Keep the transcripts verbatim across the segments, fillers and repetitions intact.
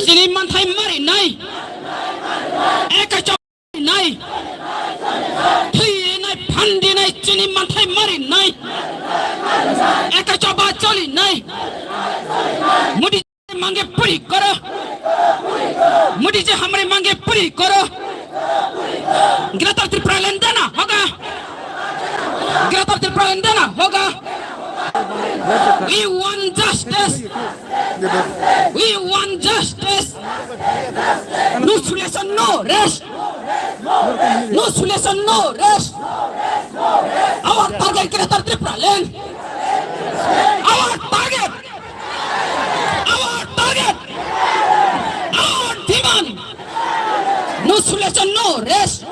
Chini manthai mari nai. Eka chok nai. Thui nai, phandi nai, chini manthai mari nai. Eka choba choli nai. Modi मांगे पूरी करो। मोदी जी हमारी मांगे पूरी करो। Greater Tipraland देना होगा। Greater Tipraland देना होगा। We want justice. We want justice. No solution, no rest. No solution, no rest. Our target, Greater Tipraland. Our target. Our target. Our demand. No solution, no rest.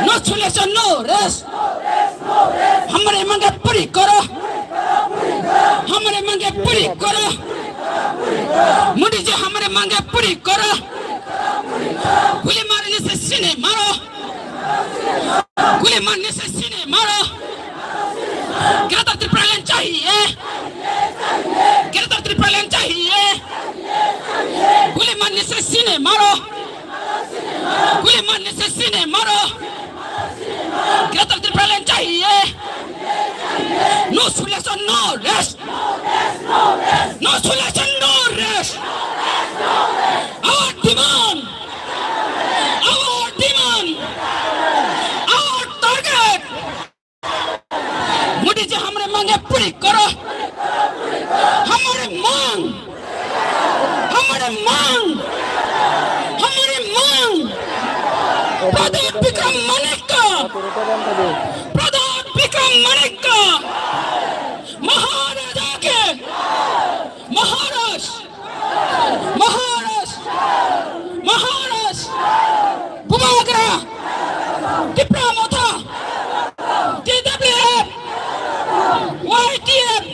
No solution, no rest. हमारे मांगे पूरी करो। हमारे मांगे पूरी करो। मोदी जी, हमारे मांगे पूरी करो। गोली मारने से सीने मारो। गोली मारने से सीने मारो। Greater Tipraland चाहिए। Greater Tipraland चाहिए। गोली मारने से सीने मारो। गोली मारने से सीने मारो। Greater Tipraland चाहिए। No solution, no rest. No solution, no rest. Our demand. Our demand. Our target. Modi जी हमारे मांगे पूरी करो। हमारे मांग, हमारे मांग, हमारे मांग। प्रदोत विक्रम माणिक्य, प्रदोत विक्रम माणिक्य, महाराजा के, महाराज, महाराज, महाराज, Bubagra, Tipra Motha, T W F, Y T F,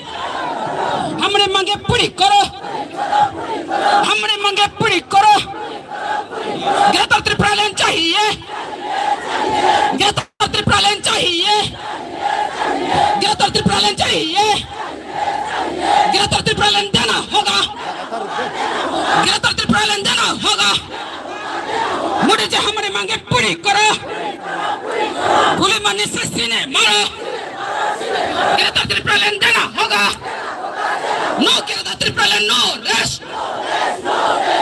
हमारे मांगे पूरी करो, हमारे मांगे पूरी करो। Greater Tipraland चाहिए, Greater Tipraland चाहिए, Greater Tipraland चाहिए। Greater Tipraland देना होगा। Greater Tipraland देना होगा। मोदी जी हमारी मांगे पूरी करो। गोली मारने से सीने मारो। Greater Tipraland देना होगा। No Greater Tipraland, no rest.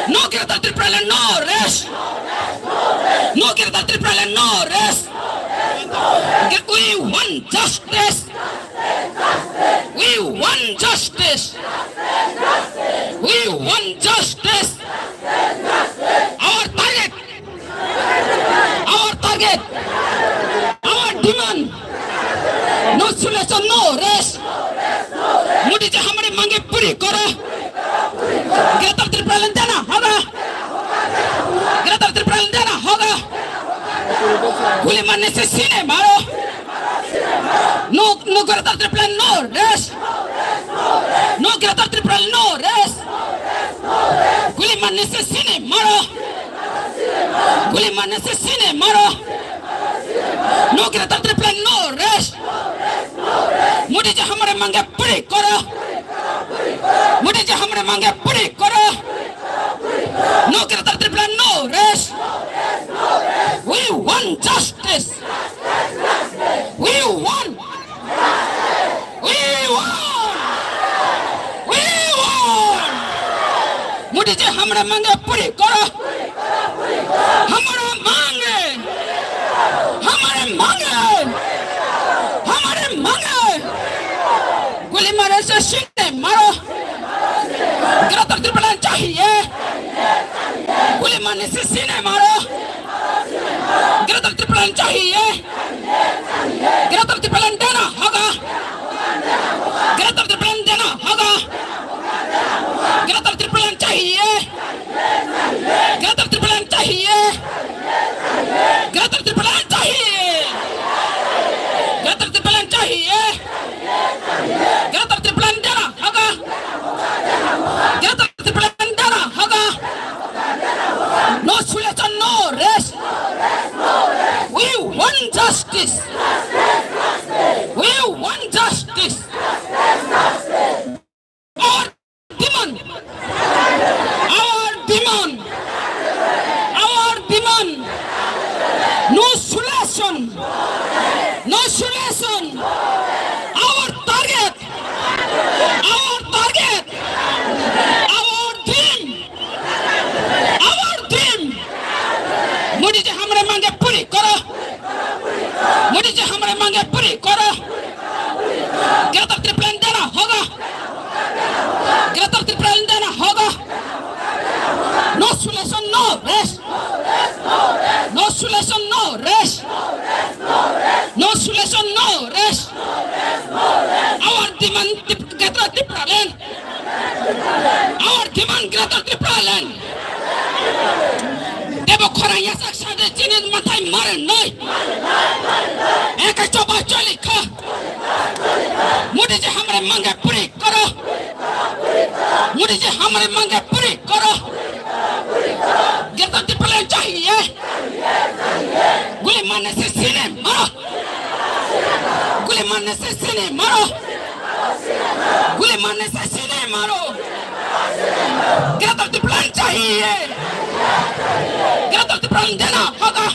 No Greater Tipraland, no rest. No Greater Tipraland, no rest. We want justice. We want justice. We want justice. Our target. Our target. Our demand. No solution, no rest. Modi जी हमारी मांगे पूरी करो। Greater Tipraland देना होगा। Greater Tipraland देना होगा। गोली मारने से सीने मारो। No, no Greater Tipraland, no rest. No Greater Tipraland, no rest. गोली मारने से सीने मारो। गोली मारने से सीने मारो। No Greater Tipraland, no rest. Modi जी हमारे मांगे पूरी करो। मोदी जी हमारे मांगे पूरी करो। No Greater Tipraland, no rest. We want justice. We want. We want. We want. Modi जी हमारे मांगे पूरी करो। हमारा मांगे, हमारे मांगे, हमारे मांगे। गोली मारने से सीने मारो। Greater Tipraland चाहिए। गोली मारने से सीने मारो। Greater Tipraland चाहिए। Greater Tipraland देना होगा। Greater Tipraland देना होगा। Greater Tipraland चाहिए। Greater Tipraland चाहिए। Greater Tipraland चाहिए। Greater Tipraland चाहिए। Greater Tipraland देना होगा। Greater Tipraland देना होगा। No solution, no rest. We want justice. We want justice. Our demand. Our Greater Tipraland. Tebo khorang yasak sade chini mathai mare noi. Eka choba choli kha. Modi ji hamare mange puri karo. Modi ji hamare mange puri karo. Greater Tipraland chahiye. Guli marne se sine maro. Guli marne se sine maro. Guli marne se sine maro. Greater Tipraland chahiye. Greater Tipraland dena hoga.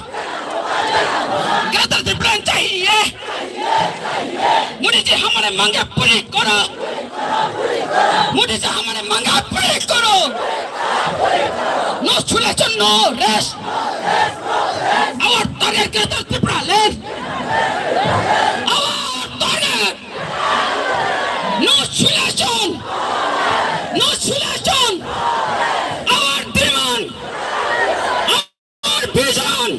Greater Tipraland chahiye. Modi ji hamare mange puri karo. Modi ji hamare mange puri karo. No solution, no rest. Our target Greater Tipraland. Our target. No solution. No solution. Our demand. Our vision.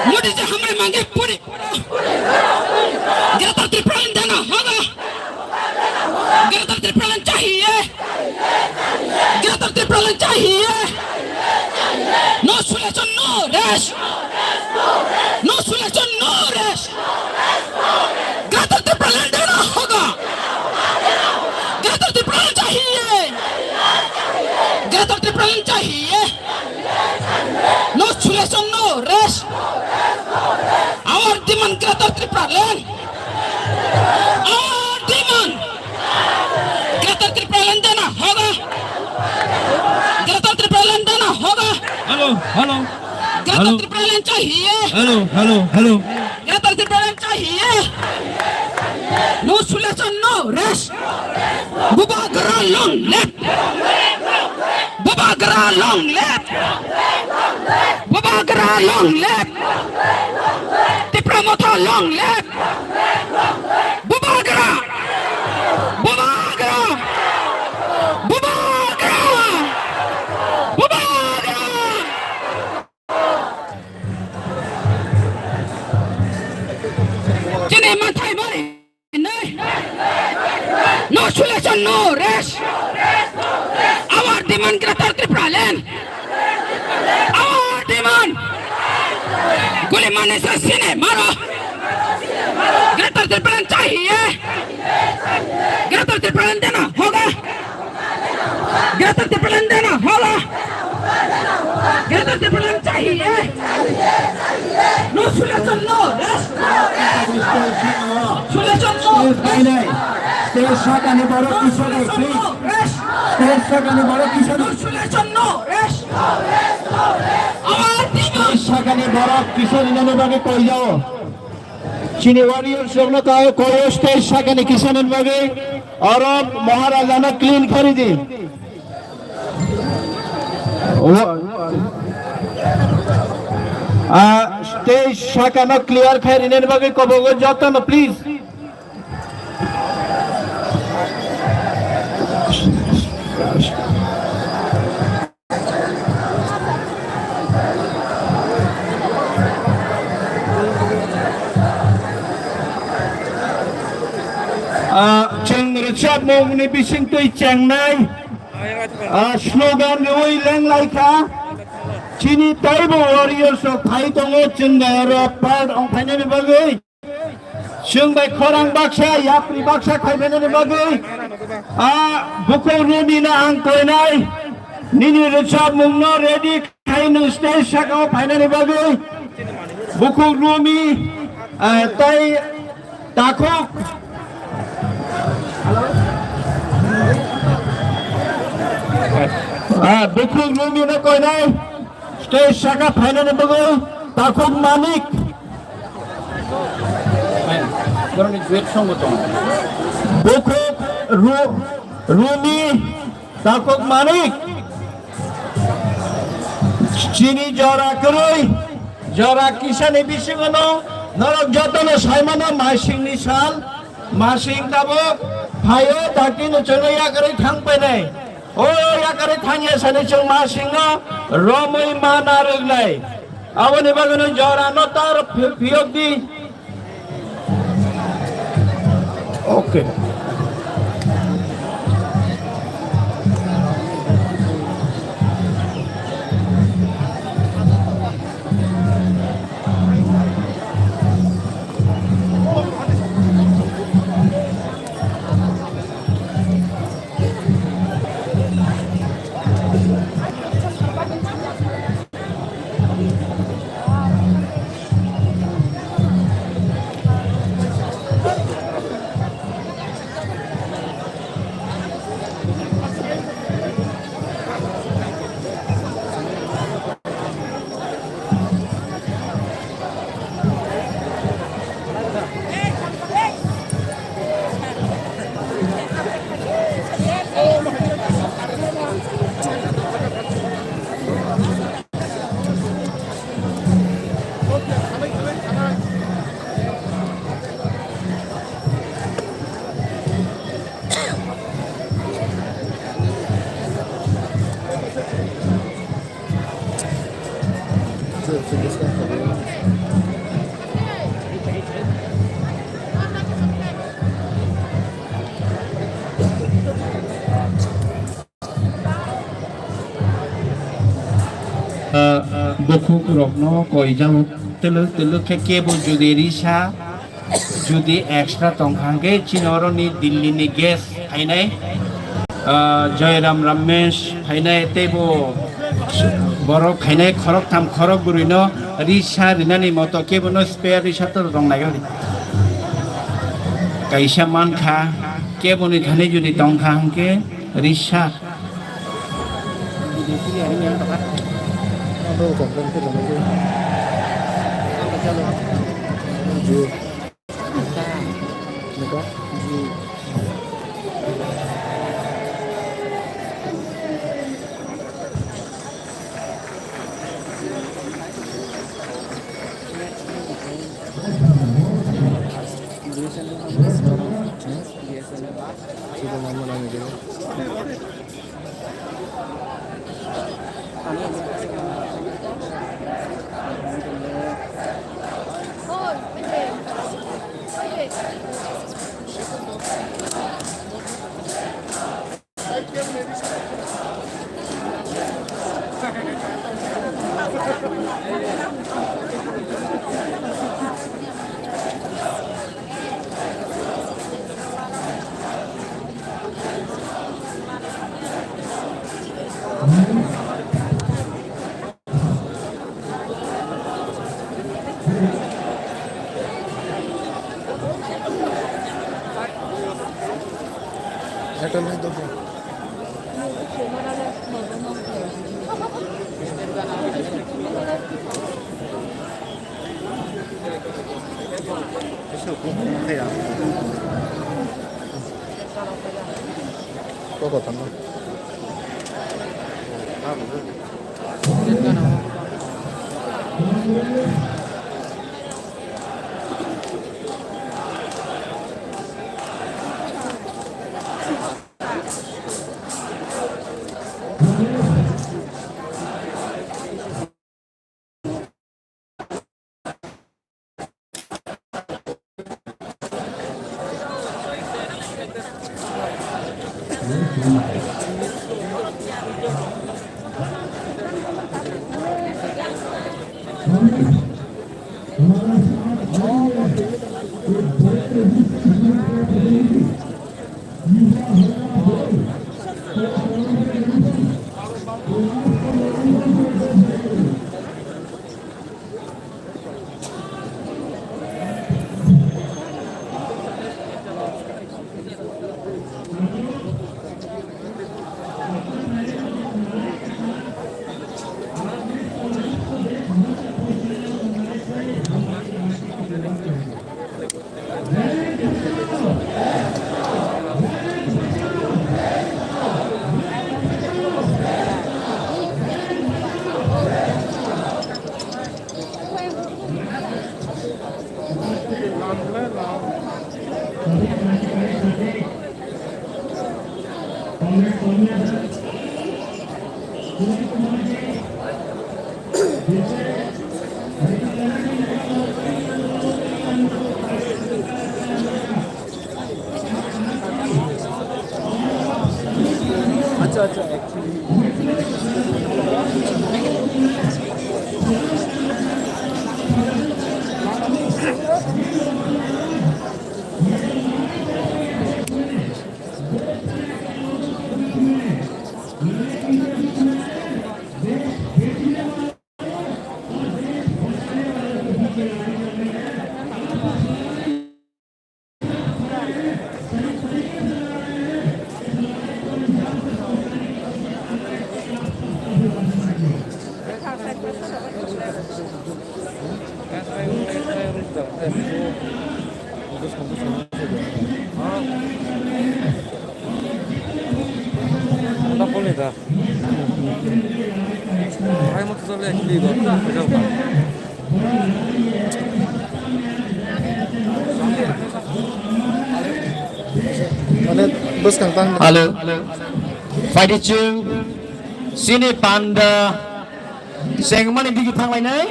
Modi ji hamare mange puri. Greater Tipraland dena hoga. Greater Tipraland chahiye. Greater Tipraland chahiye. No solution, no rest. No solution, no rest. Greater Tipraland dena hoga. Greater Tipraland chahiye. Greater Tipraland chahiye. No solution, no rest. Our demand Greater Tipraland. Our demand. Greater Tipraland dena hoga. Greater Tipraland dena hoga. Hello, hello. Greater Tipraland chahiye. Hello, hello, hello. Greater Tipraland chahiye. No solution, no rest. Bubagra long live. Bubagra long live. Bubagra long live. Tipra Motha long live. Bubagra. Bubagra. Bubagra. Bubagra. Chini mathai mari. No solution, no rest. Our demand Greater Tipraland. Our demand. Guli marne se sine maro. Greater Tipraland chahiye. Greater Tipraland dena hoga. Greater Tipraland dena hoga. Greater Tipraland chahiye. No solution, no rest. Solution, no rest. Stage sakani borok kisani, please. Stage sakani borok kisani. No solution, no rest. Our demand. Stage sakani borok kisani nani bagwi koijao. Chini warriors rokno kayo koyo stage sakani kisani bagwi. Oro Maharaja no clean khari di. Ah, stage sakano clear khai rinani bagwi kobogo jotono, please. Ah, chwng rwchapmungni bisingtwi chengnai. Ah, slogan rwui lenglaikha. Chini taibo warriors rok phai tongo, chwng bai oro part ongphainani bagwi. Chwng bai khorang baksa, yapri baksa khaibainani bagwi. Ah, bukhuk Rumi no ang koinai. Nini rwchapmungno ready khai nwng stage sakao phainani bagwi. Bukhuk Rumi, ah, tai Takhuk. Ah, bukhuk Rumi no koinai. Stage saka phainani bagwi Takhuk Manik. Borokni duet song bo tongo. Bukhuk Ru-, Rumi. Takhuk Manik, chini jora kwrwi, jora kisani bisingono norok jotono saimano masingni sal, masing tabuk phaio, dakti no chwngno yakarwi thangpainai. O yakarwi thangya sani chwng masingno romwi ma narwknai. Aboni bagwino jorano tar phi-, phiyok di. Okay. Bukhuk rokno koijak twlwk twlwk khe kebo jodi risa, jodi extra tongkha hwnkhe chini oroni Delhi ni guest phainai, ah, Joyram Ramesh phainai teibo borok phainai khoroktham khorokbrwi no risa rinani moto kebo no spare risa to rong nai. Kaisa mankha kebo ni thani jodi tongkha hwnkhe risa. Acha, acha, actually. Halo. Phaidi chwng chini panda chengmani digi thanglainai.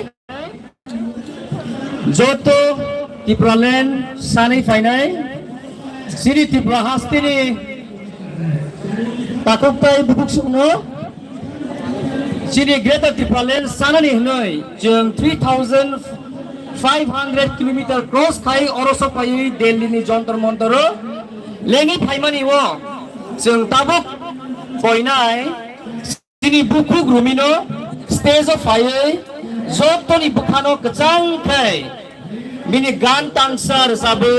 Joto Tipraland sanwi phainai, chini Tripura hasteni takhuk tai bukhuk songno chini Greater Tipraland sanani hwnwi chwng three thousand five hundred kilometer cross khai oro sok phaiwi Delhi ni Jantar Mantar o lengwi phaimani o chwng tabuk koinai. Chini bukhuk Rumino stage o phaiwi jotoni bwkhano kwchang khe bini gan tangsa rwchabwi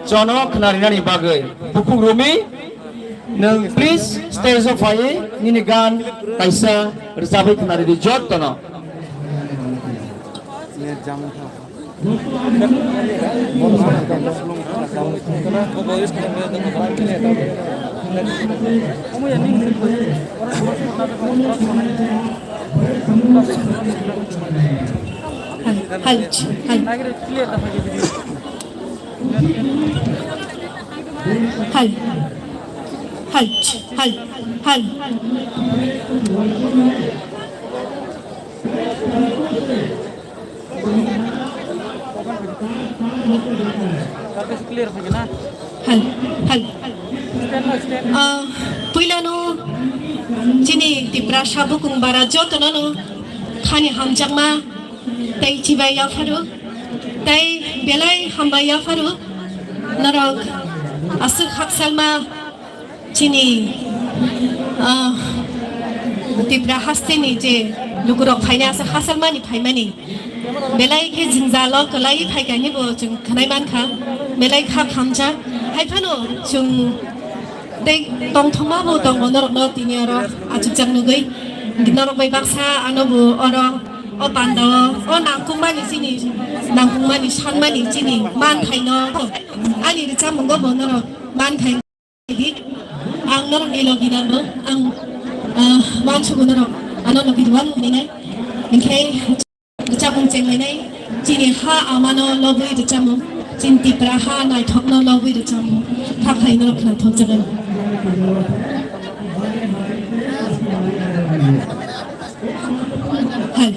chono khnarinani bagwi. Bukhuk Rumi, nwng please stage o phaiwi nini gan kaisa rwchabwi khnaridi jotono. Hal, hal, hal. Hal. Hal, hal, hal. Hal, hal. Ah, puilano chini Tiprasa bukung bara jotono no thani hamjakma tei chibai yapharo tei belai hambai yapharo norok aswk haksalma. Chini, ah, Tipra hasteni je lukurok phaina asa hasalmani phaimani belai khe jwngjalo kwlai phaikani bo chwng khwnai mankha, belai kha khamjak. Haiphano chwng tei tongthokma bo tongo norokno tini oro achukjak nugwi. Norok bai baksa ano bo oro o pandao o nangkukmani chini nangkukmani sanmani chini manthaino ani rwchapmungo bo norok manthai. Ang norokni logi nango, ang, ah, uansukgo norok, ano logi rwanu hwnwi nai. Hinkhe rwchapmung chenglainai, chini ha amano lobwi rwchapmung, chini Tipra ha naithokno lobwi rwchapmung, kha khlai norok khna thokjagan. Hal,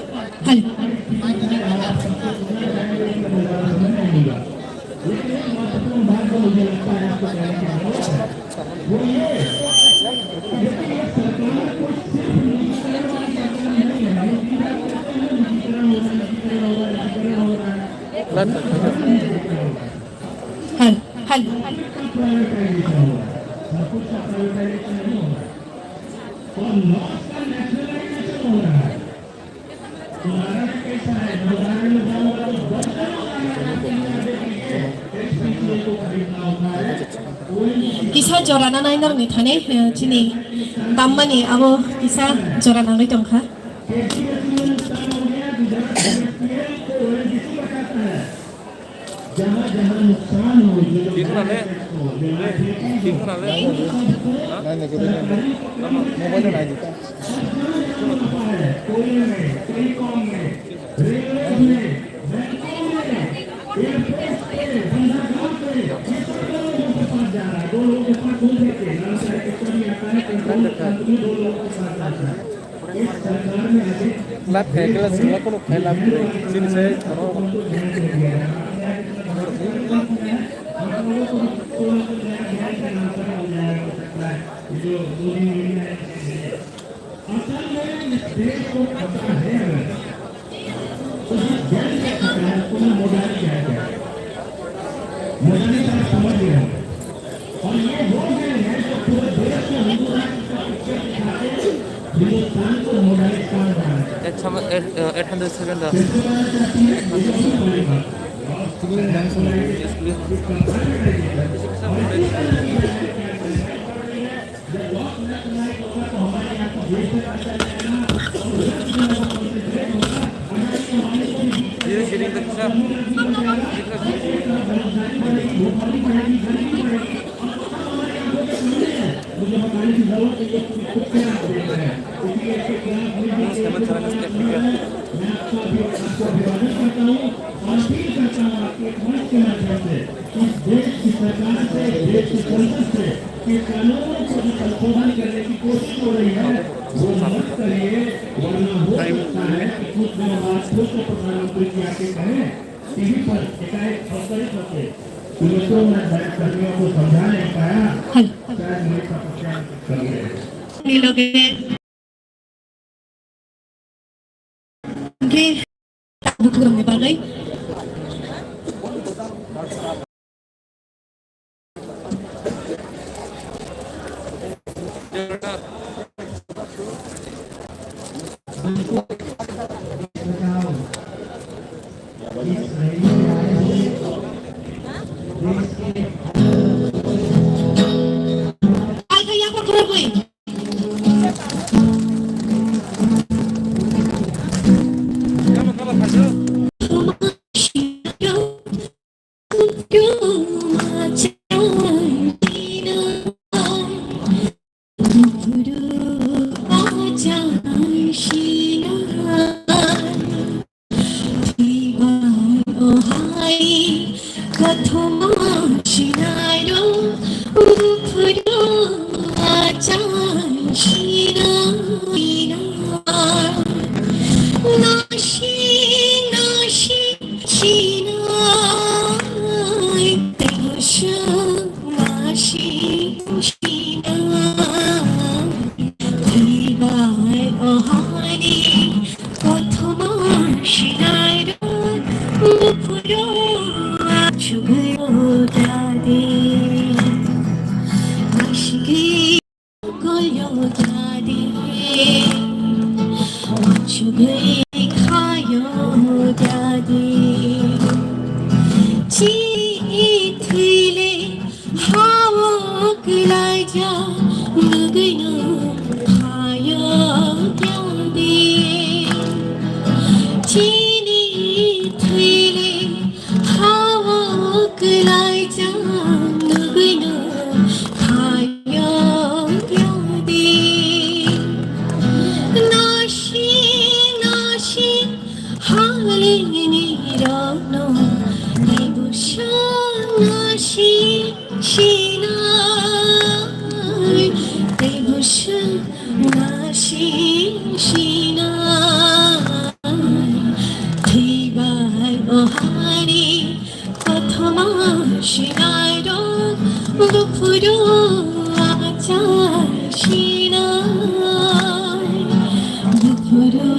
hal. Hal, hal. Kisa jora nanai norokni thani, eh, chini tammani abo kisa jora nangwi tongkha. Live khe khe singla kono khai live khe chini se toro. Eight hundred seven. इस देश की सरकार से, देश की संसद से कि कानूनों को जो संशोधन करने की कोशिश हो रही है, वो मत करिए, वरना हो सकता है कि कुछ दिनों बाद फिर से प्रधानमंत्री जी आके कहें, टीवी पर शिकायत और कई करते, तो मित्रों, मैं बहन कर्मियों को समझा नहीं पाया। हेलो। शायद मेरी समस्या कमी है। ये लोग हैं। Oke, tak butuh orang ni bagai. Ai kaya apa kerja? Kothoma sinairo, buphuru achai sinai. Nasi, nasi sinai, tebusha nasi sinai. Tibai ohani, kothoma sinairo, buphuru achugwi dadi. Ashiki koyo dadi. Achugwi khayo dadi. Chi thwile Hawo kwlaija nugwino hayo kyangdi. Chini thwile hawo kwlaija nugwino hayo kyangdi. Nasi, nasi, halini rokno, tebusha nasi. Sinai, tebusha nasi sinai. Thwibai ohani, kothoma sinairo, buphuru achai sinai. Buphuru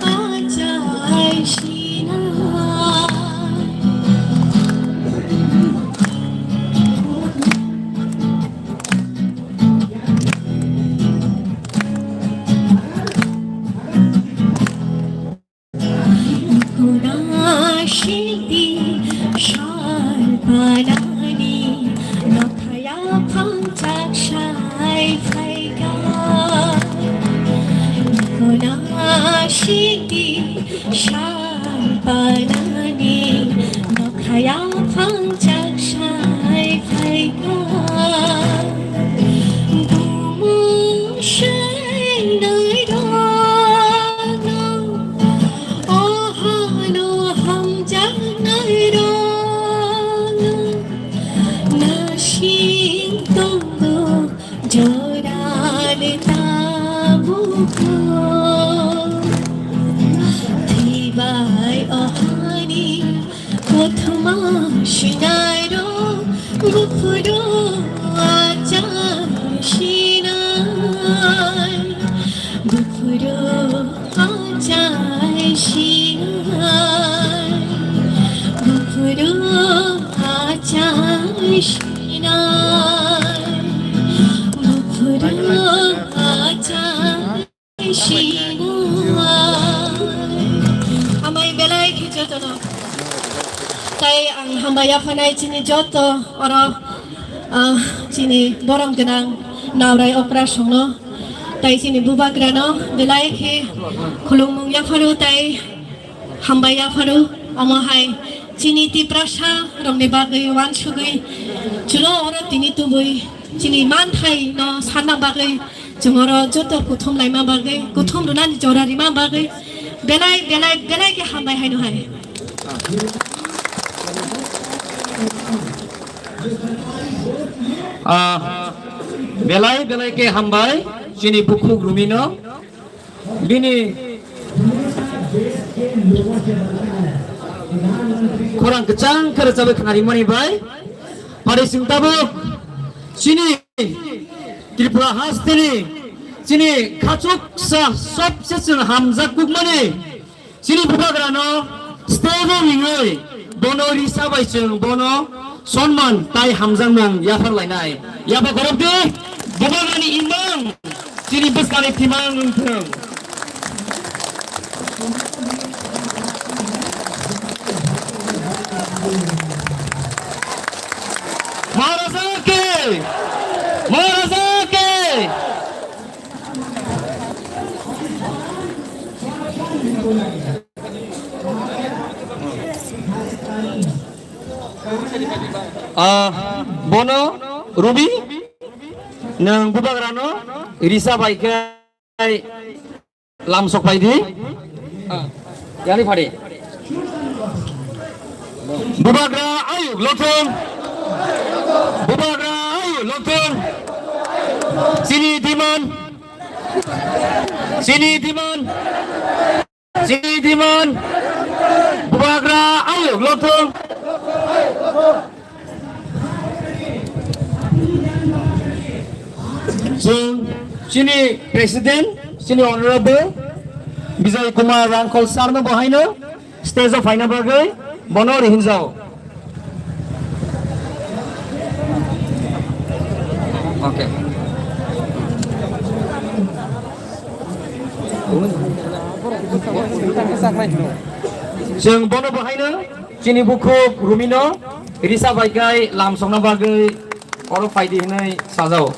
achai sinai. Kuna shildi shal panani, nokhaya phangchak shai phaika. Kuna shildi shal panani, nokhaya phangchak shai phaika. Bumu shai nai rano, ohano hamjak nai rano, nasing tongo. Jorani tabuko, thwibai ohani, kothoma sinairo, buphuru achai sinai, buphuru achai sinai, buphuru achai sinai, buphuru achai sinai. Hambai belai khe jotono. Tai ang hambai yaphanai chini joto oro, ah, chini borom gwnang Naurai okra songno. Tai chini bubagrano belai khe khulumung yapharo tai hambai yapharo, omo hai chini Tiprasa rokni bagwi uansugwi chulo oro tini tubui chini manthai no sanna bagwi chwng oro joto kuthum laima bagwi, kuthum rwnani jora rima bagwi belai, belai, belai khe hambai haino hai. Ah, belai belai khe hambai chini bukhuk Rumino. Bini khorang kwchang khe rwchabwi khnarimani bai. Pari chwng tabuk chini Tripura hasteni chini khachuksa sobse chwng hamjak kukmani chini bubagrano stage-o ringwi bono risa bai chwng bono sonman tai hamjakmung yaphar lainai. Yapha khorokdi bubagrani imang chini bwskangni thimang wngthung. Maharaja ki! Maharaja ki! Ah, bono Rubi, nwng bubagrano risa bai khe lamsok pai di. Ah, yani phari. Bubagra ayuk lokthung. Bubagra ayuk lokthung. Chini diman. Chini diman. Chini diman. Bubagra ayuk lokthung. Chwng chini president, chini honorable Bijoy Kumar Rangkhol sir no bo haino stage o phaina bagwi bono rihinjao. Okay. Chwng bono bo haino chini bukhuk Rumino risa bai kai lamsokna bagwi oro phaidi hinwi sajao.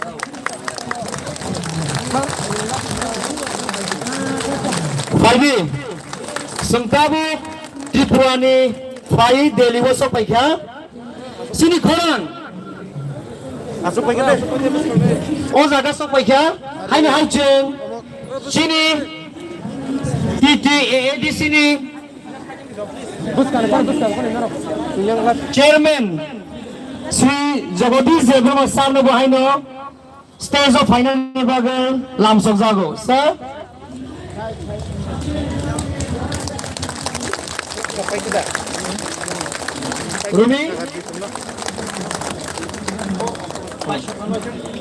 Phaidi, chwng tabuk Tripura ni phai Delhi o sok paikha. Chini khorang. Asuk paikha de. O jaga sok paikha. Haino hai chwng chini T T A A D C ni chairman Sri Jagadish Debbarma sir no bo haino stage o phainani bagwi lamsok jago, sir. Rumi?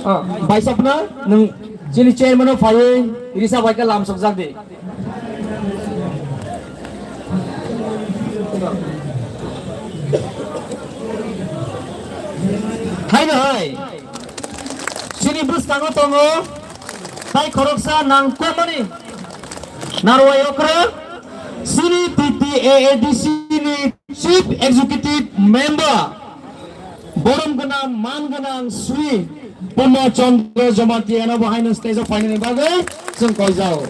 Ah, baisapna, nwng chini chairman o phaiwi risa bai khe lamsok jak di. Haino hai, chini bwskango tongo tai khoroksa nangkukmani narwai okra, chini T T A A D C ni Chief Executive Member. Borom gwnang, man gwnang Sri Purna Chandra Jamatia no bo haino stage o phainani bagwi chwng koijao.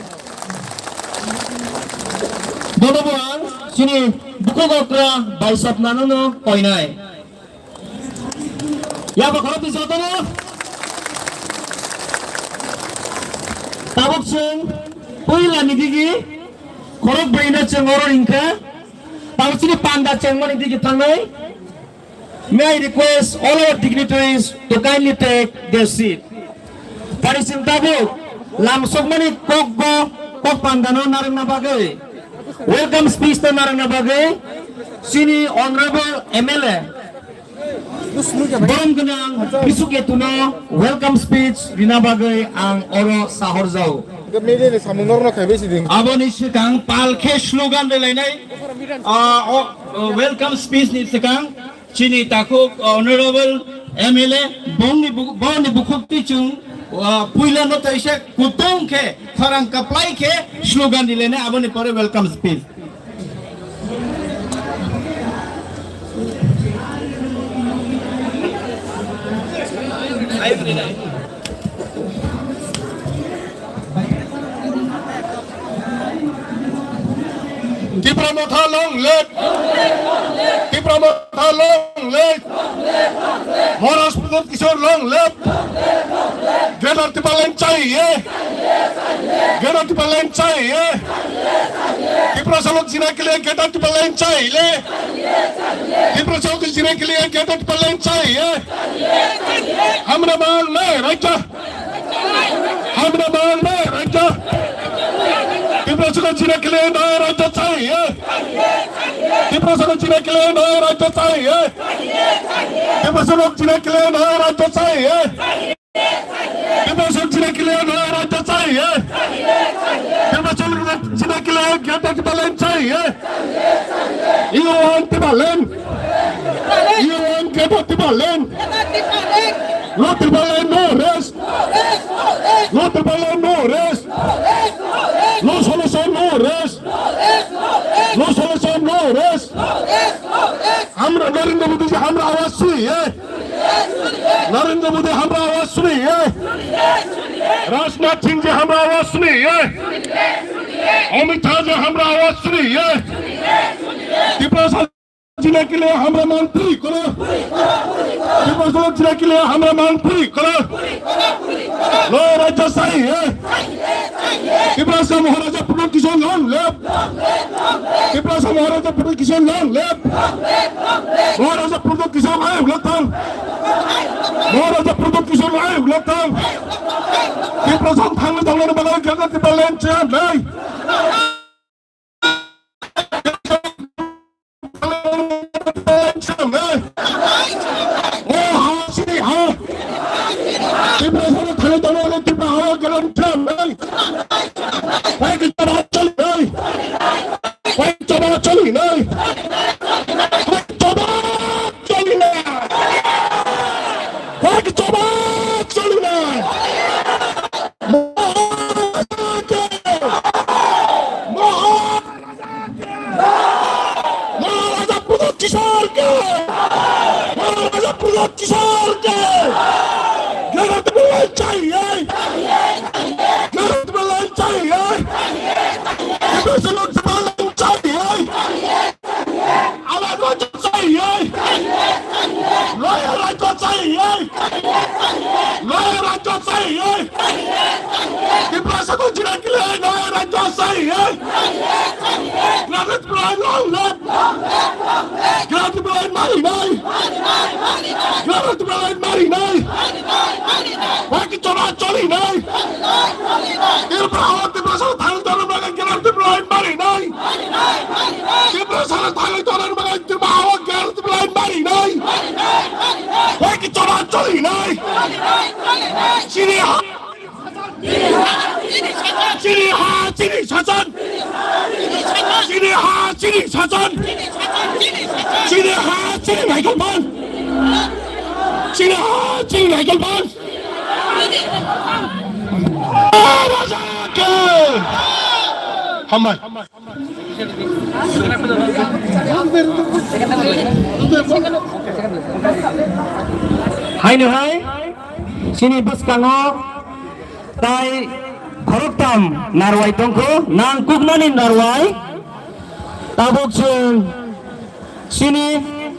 Bono bo ang chini bukhuk okra bai sopnano no koinai. Yabo khoroknwi jotono tabuk chwng puila ni digi khorok brwi no chwng oro ringkha. Tabuk chini panda chengmani digi thangnai. May I request all our dignitaries to kindly take their seat. Pari chwng tabuk lamsokmani kokbo kok pandano narwkna bagwi, welcome speech no narwkna bagwi chini honorable M L A borom gwnang Bisuk Ketuno welcome speech rina bagwi ang oro sahorjao. Media ni samung norno khaibai siding. Aboni swkang pal khe slogan rwlainai, ah, o, o, welcome speech ni swkang chini takhuk honorable M L A bongni bu-, bongni bukhuk twi chwng, ah, puila no taisa kutung khe khorang kaplai khe slogan rwlainai, aboni pore welcome speech. Tipra Motha long live! Tipra Motha long live! Maharaj Pradyot Kishore long live! Greater Tipraland chahiye! Greater Tipraland chahiye! Tiprasa log jina ke liye Greater Tipraland chahiye! Tiprasa log jina ke liye Greater Tipraland chahiye! Hamra mangna hai raja! Hamra mangna hai raja! Tiprasano chini kile naya rajya chahiye. Tiprasano chini kile naya rajya chahiye. Tiprasano chini kile naya rajya chahiye. Tiprasano chini kile naya rajya chahiye. Tiprasano chini kile Greater Tipraland chahiye. You want Tipraland? You want Greater Tipraland? No Tipraland, no rest. No Tipraland, no rest. No solution, no rest. No solution, no rest. আমরা নরেন্দ্র মোদীজি আমরা আওয়াজ শুনিয়ে, নরেন্দ্র মোদী আমরা আওয়াজ শুনিয়ে, রাজনাথ সিং জি আমরা আওয়াজ শুনিয়ে, অমিত শাহ জি আমরা আওয়াজ শুনিয়ে, ত্রিপুরা জিলা কে লিয়ে আমরা মাংগ পুরি করো। ত্রিপুরা জিলা কে লিয়ে আমরা মাংগ পুরি করো। লো রাজ্য চাই হে। ত্রিপুরা সে মহারাজা প্রমোদ কিশোর লং লেভ। ত্রিপুরা সে মহারাজা প্রমোদ কিশোর লং লেভ। মহারাজা প্রমোদ কিশোর আয়ুগ লতাম। মহারাজা প্রমোদ কিশোর আয়ুগ লতাম। ত্রিপুরা সে থাংলে থাংলে বাগান জায়গা ত্রিপুরা ল্যান্ড চেয়ার নেই। O ha, chini ha. Tipra sara thani tono ani Tipra ha garan tham nai. Hoi ki choba choli nai. Hoi choba choli nai. Hoi choba choli nai. Hoi choba choli nai. Maharaja ke! Maharaja ke! Maharaja Pradot Kishore ke! Maharaja Pradot Kishore ke! Greater Tipraland chahiye! Greater Tipraland chahiye! Tipraland chahiye! Alag rajya chahiye! Loyal rajya chahiye! Loyal rajya chahiye! Tiprasa ko jina ke liye loyal rajya chahiye! Greater Tipraland long live! Greater Tipraland mari nai! Greater Tipraland mari nai! Hoi ki choba choli nai! Tripura hao Tiprasa thang dano baga Greater Tipraland mari nai! Tipra sara thangwi tonani bagwi Tipra hawa Greater Tipraland mari nai. Hoi ki choba choli nai. Chini ha. Chini ha, chini sachan. Chini ha, chini sachan. Chini ha, chini Michael Pan. Chini ha, chini Michael Pan. Hambai. Haino hai chini bwskango tai khoroktham narwai tongkho, nang kuknani narwai. Tabuk chwng chini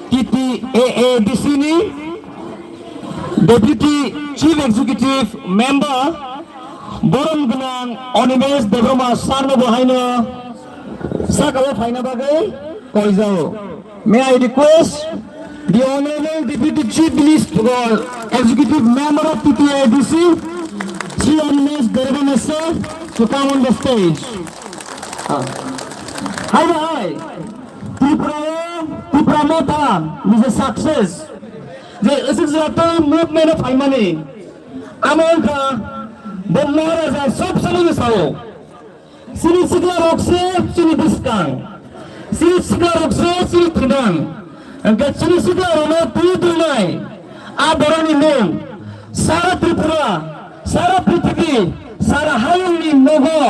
T T A A D C ni Deputy Chief Executive Member borom gwnang Animesh Debbarma sir no bo haino sakao phaina bagwi koijao. May I request the Honorable Deputy Chief Minister, Executive Member of T T A D C, Shri Animesh Debbarma sir, to come on the stage. Ah. Hi, hi. Tripura, Tipra Motha is a success. Je aswk jatwi movement o phaimani. Amo wngkha bo Maharaja sob somoi ni sao. Chini sikla rok se chini bwskang. Chini sikla rok se chini thwnang. Hwnkhe chini sikla rok no twi twi nai. A borok ni mung. Sara Tripura, sara prithibi, sara hayung ni nogo,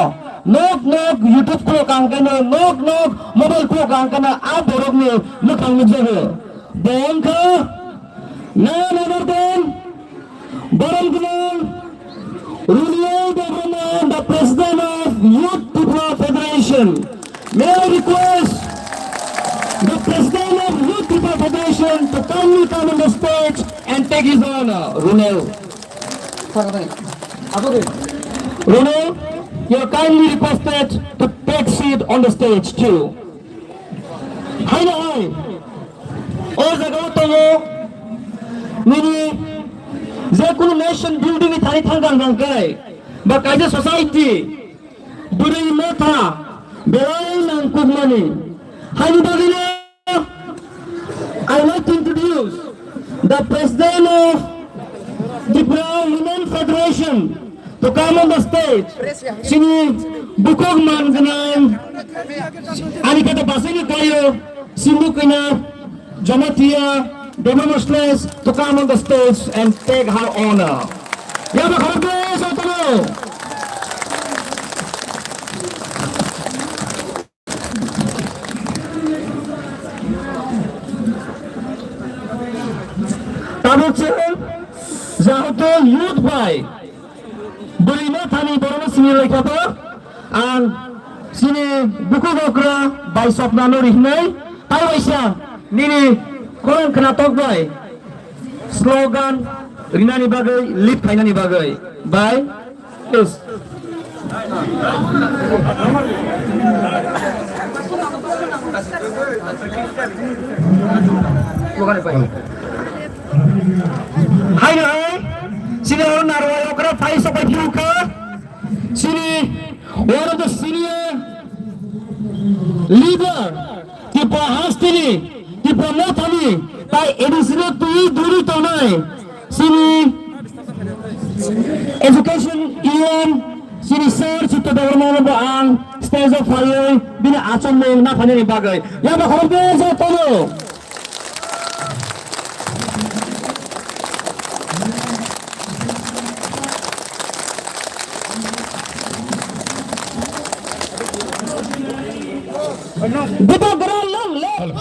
nok nok YouTube khulok ang kano, nok nok mobile khulok ang kano, a borok ni mwkhang nukjago. Bo wngkha none other than Borom Gwnang Runiyal Debbarma, the President of Youth Tripura Federation. May I request the President of Youth Tripura Federation to kindly come on the stage and take his honor. Runiyal. Runiyal, you are kindly requested to take seat on the stage too. Haino hai, o jaga o tongo, nini je kunu nation building ni thani thang thang thang kai, ba kaisa society, bwrwi motha, Ani, haini bagwino, I would like to introduce the president of Tripura Women Federation to come on the stage. Chini bukhuk man gwnang, ani kata basini koyo, Simukina, Jamatia, Debra Masles to come on the stage and take her honor. Yaba khorokde sotano. Tabuk chwng jehetu youth bai bwrwi ma thani borokno sini laikha to, ang chini bukhuk okra bai sopnano rihnai, tai waisa nini khorang khnatok bai slogan rinani bagwi, lead khainani bagwi bai. Yes. Haino hai, chini oro narwai okra phai sopai phiyokha. Chini oro the senior leader. Tipra hasteni, Tipra mothani, tai A D C no twi duri tongnai. Chini education E M, chini sir, Chitto Debbarma no bo ang stage o phaiwi bini achomung naphainani bagwi. Yaba khorokde jotono. Bubagra long live!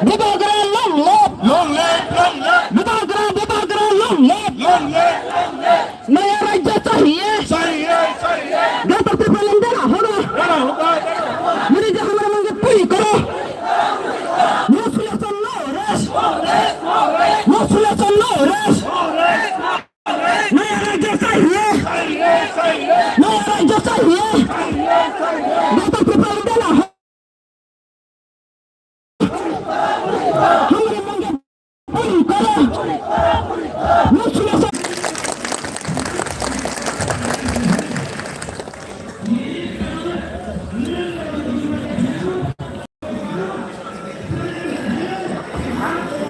Bubagra long live! Long live, long live! Bubagra, Bubagra long live! Long live, long live! नया राज्य चाहिए। चाहिए, चाहिए। Greater Tipraland देना होगा। देना होगा, देना होगा। मेरी जो हमारे मांगे पूरी करो। No solution, no rest। No solution, no rest। नया राज्य चाहिए। चाहिए, चाहिए। नया राज्य चाहिए। चाहिए, चाहिए। Greater Tipraland देना होगा। हमारे मांगे पूरी करो। No solution।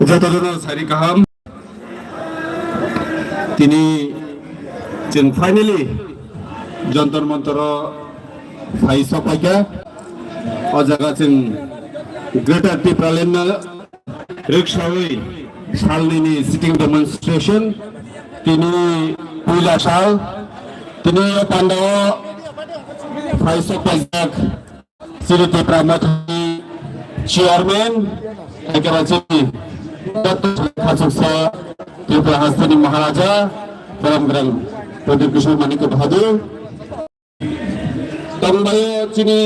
Joto jono sari kaham. Tini chwng finally Jantar Mantar o phai sokphaikha. O jaga chwng Greater Tipraland no rwksawi salnini sitting demonstration. Tini puila sal, tini o pandao phai sokpaijak. Chini Tipra Mothani Chairman, ekeba chini Doctor Khachuksa Tripura Hasteni Maharaja, Param Grang Pradyut Kishore Manik Bahadur. Tongbayo chini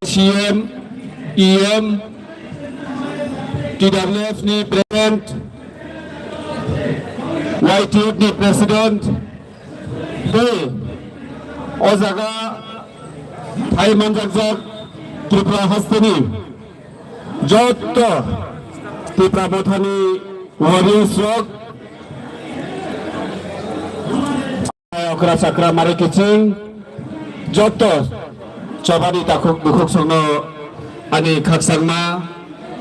C M, E M, T W F ni President, Y T F ni President, tei o jaga phai manjakjak Tripura hasteni jotto Tipra Mothani warriors rok, okra chakra mari kiching jotto chobani takhuk bukhuk songno ani khakchangma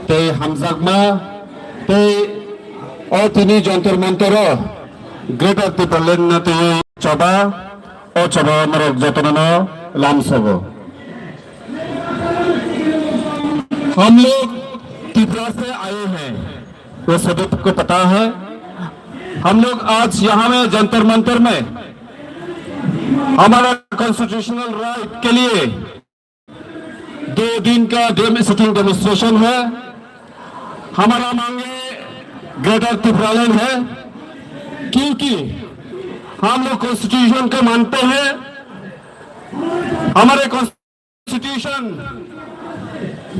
tei hamjakma tei o tini Jantar Mantar o Greater Tipraland no tei choba, o choba norok jotono no lamsogo. हम लोग त्रिपुरा से आए हैं, वो सभी को पता है। हम लोग आज यहाँ में जंतर मंतर में हमारा कॉन्स्टिट्यूशनल राइट के लिए दो दिन का डेम-, सिटिंग डेमोन्स्ट्रेशन है। हमारा मांगे ग्रेटर त्रिपुरालैंड है, क्योंकि हम लोग कॉन्स्टिट्यूशन को मानते हैं। हमारे कॉन्स्टिट्यूशन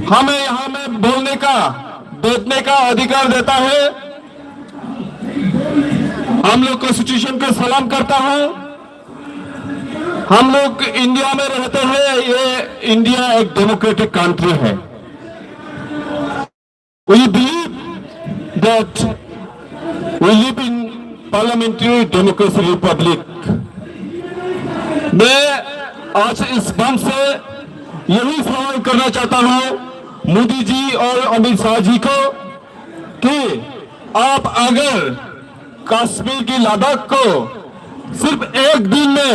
हमें यहाँ में बोलने का, बैठने का अधिकार देता है। हम लोग कॉन्स्टिट्यूशन को सलाम करता है। हम लोग इंडिया में रहते हैं, ये इंडिया एक डेमोक्रेटिक कंट्री है। We believe that we live in parliamentary democracy republic. मैं आज इस मंच से यही सवाल करना चाहता हूँ मोदी जी और अमित शाह जी को कि आप अगर कश्मीर की लद्दाख को सिर्फ एक दिन में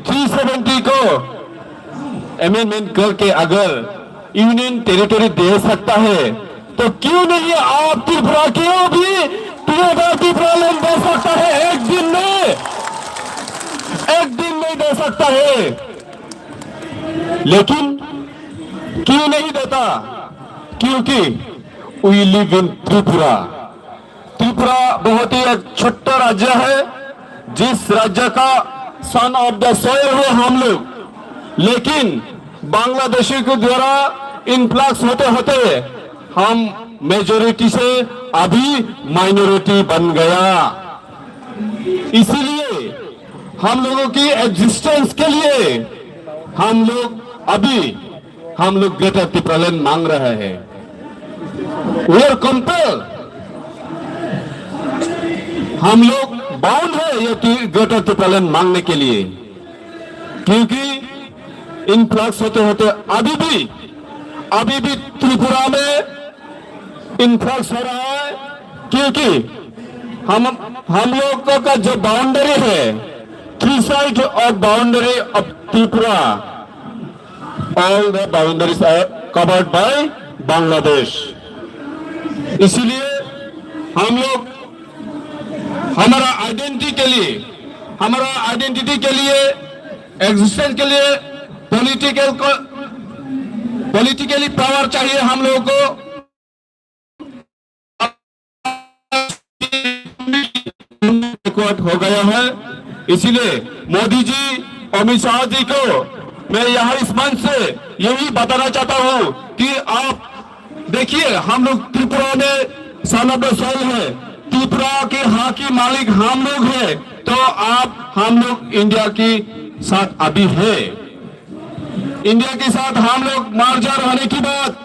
थ्री सेवेंटी को अमेंडमेंट करके अगर यूनियन टेरिटरी दे सकता है, तो क्यों नहीं आप त्रिपुरा को भी ग्रेटर त्रिपुरा लैंड दे सकता है एक दिन में, एक दिन में दे सकता है। लेकिन क्यों नहीं देता? क्योंकि वी लिव इन त्रिपुरा। त्रिपुरा बहुत ही एक छोटा राज्य है, जिस राज्य का सन ऑफ द सॉइल है हम लोग, लेकिन बांग्लादेशी के द्वारा इन्फ्लक्स होते होते हम मेजोरिटी से अभी माइनॉरिटी बन गया। इसीलिए हम लोगों की एग्जिस्टेंस के लिए हम लोग अभी हम लोग ग्रेटर तिप्रालैंड मांग रहे हैं। वी आर कंपेल, हम लोग बाउंड है ये ग्रेटर तिप्रालैंड मांगने के लिए, क्योंकि इन्फ्लक्स होते होते अभी भी, अभी भी त्रिपुरा में इन्फ्लक्स हो रहा है, क्योंकि हम हम लोग का जो बाउंड्री है, three side of boundary of Tripura, all the boundaries are covered by Bangladesh। इसीलिए हम लोग हमारा आइडेंटिटी के लिए, हमारा आइडेंटिटी के लिए, एग्जिस्टेंस के लिए पॉलिटिकल को, पॉलिटिकली पावर चाहिए हम लोगों को। बैकवर्ड हो गया है। इसीलिए मोदी जी, अमित शाह जी को मैं यहाँ इस मंच से यही बताना चाहता हूँ कि आप देखिए, हम लोग त्रिपुरा में सन ऑफ द सॉइल है, त्रिपुरा के हक के मालिक हम लोग हैं, तो आप हम लोग इंडिया के साथ अभी है। इंडिया के साथ हम लोग मर्जर होने की बात,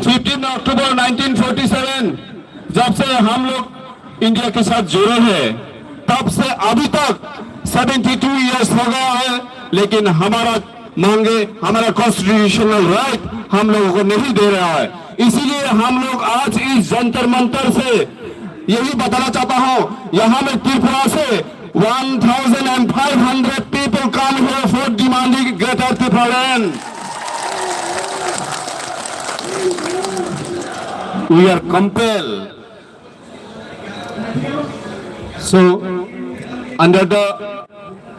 फिफ्टीन अक्टूबर नाइनटीन फ़ोर्टी सेवन, जब से हम लोग इंडिया के साथ जुड़े हैं, तब से अभी तक सेवेंटी टू ईयर्स हो गया है, लेकिन हमारा मांगे, हमारा कॉन्स्टिट्यूशनल राइट हम लोगों को नहीं दे रहा है। इसीलिए हम लोग आज इस जंतर मंतर से यही बताना चाहता हूँ, यहाँ में त्रिपुरा से one thousand and five hundred people come here for demanding Greater Tipraland। We are compelled। So, under the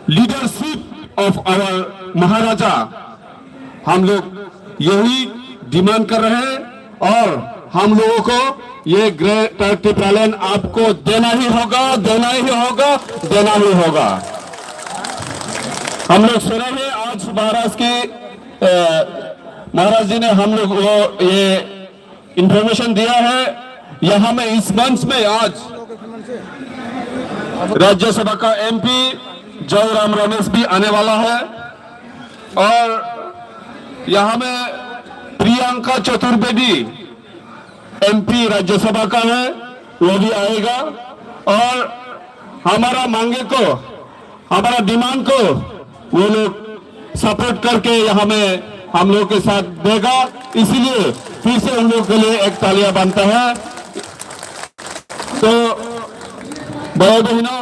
leadership of our Maharaja, हम लोग यही डिमांड कर रहे हैं और हम लोगों को ये ग्रेटर टिप्रालैंड आपको देना ही होगा, देना ही होगा, देना ही होगा। हम लोग सुने हैं आज महाराज की, अ, महाराज जी ने हम लोग को ये इंफॉर्मेशन दिया है। यहाँ में इस मंच में आज राज्यसभा का एमपी जयराम रमेश भी आने वाला है और यहाँ में प्रियंका चतुर्वेदी एमपी राज्यसभा का है, वो भी आएगा और हमारा मांगे को, हमारा डिमांड को वो लोग सपोर्ट करके यहाँ में हम लोग के साथ देगा, इसीलिए फिर से उन लोग के लिए एक तालियां बनता है। तो भाई बहनों,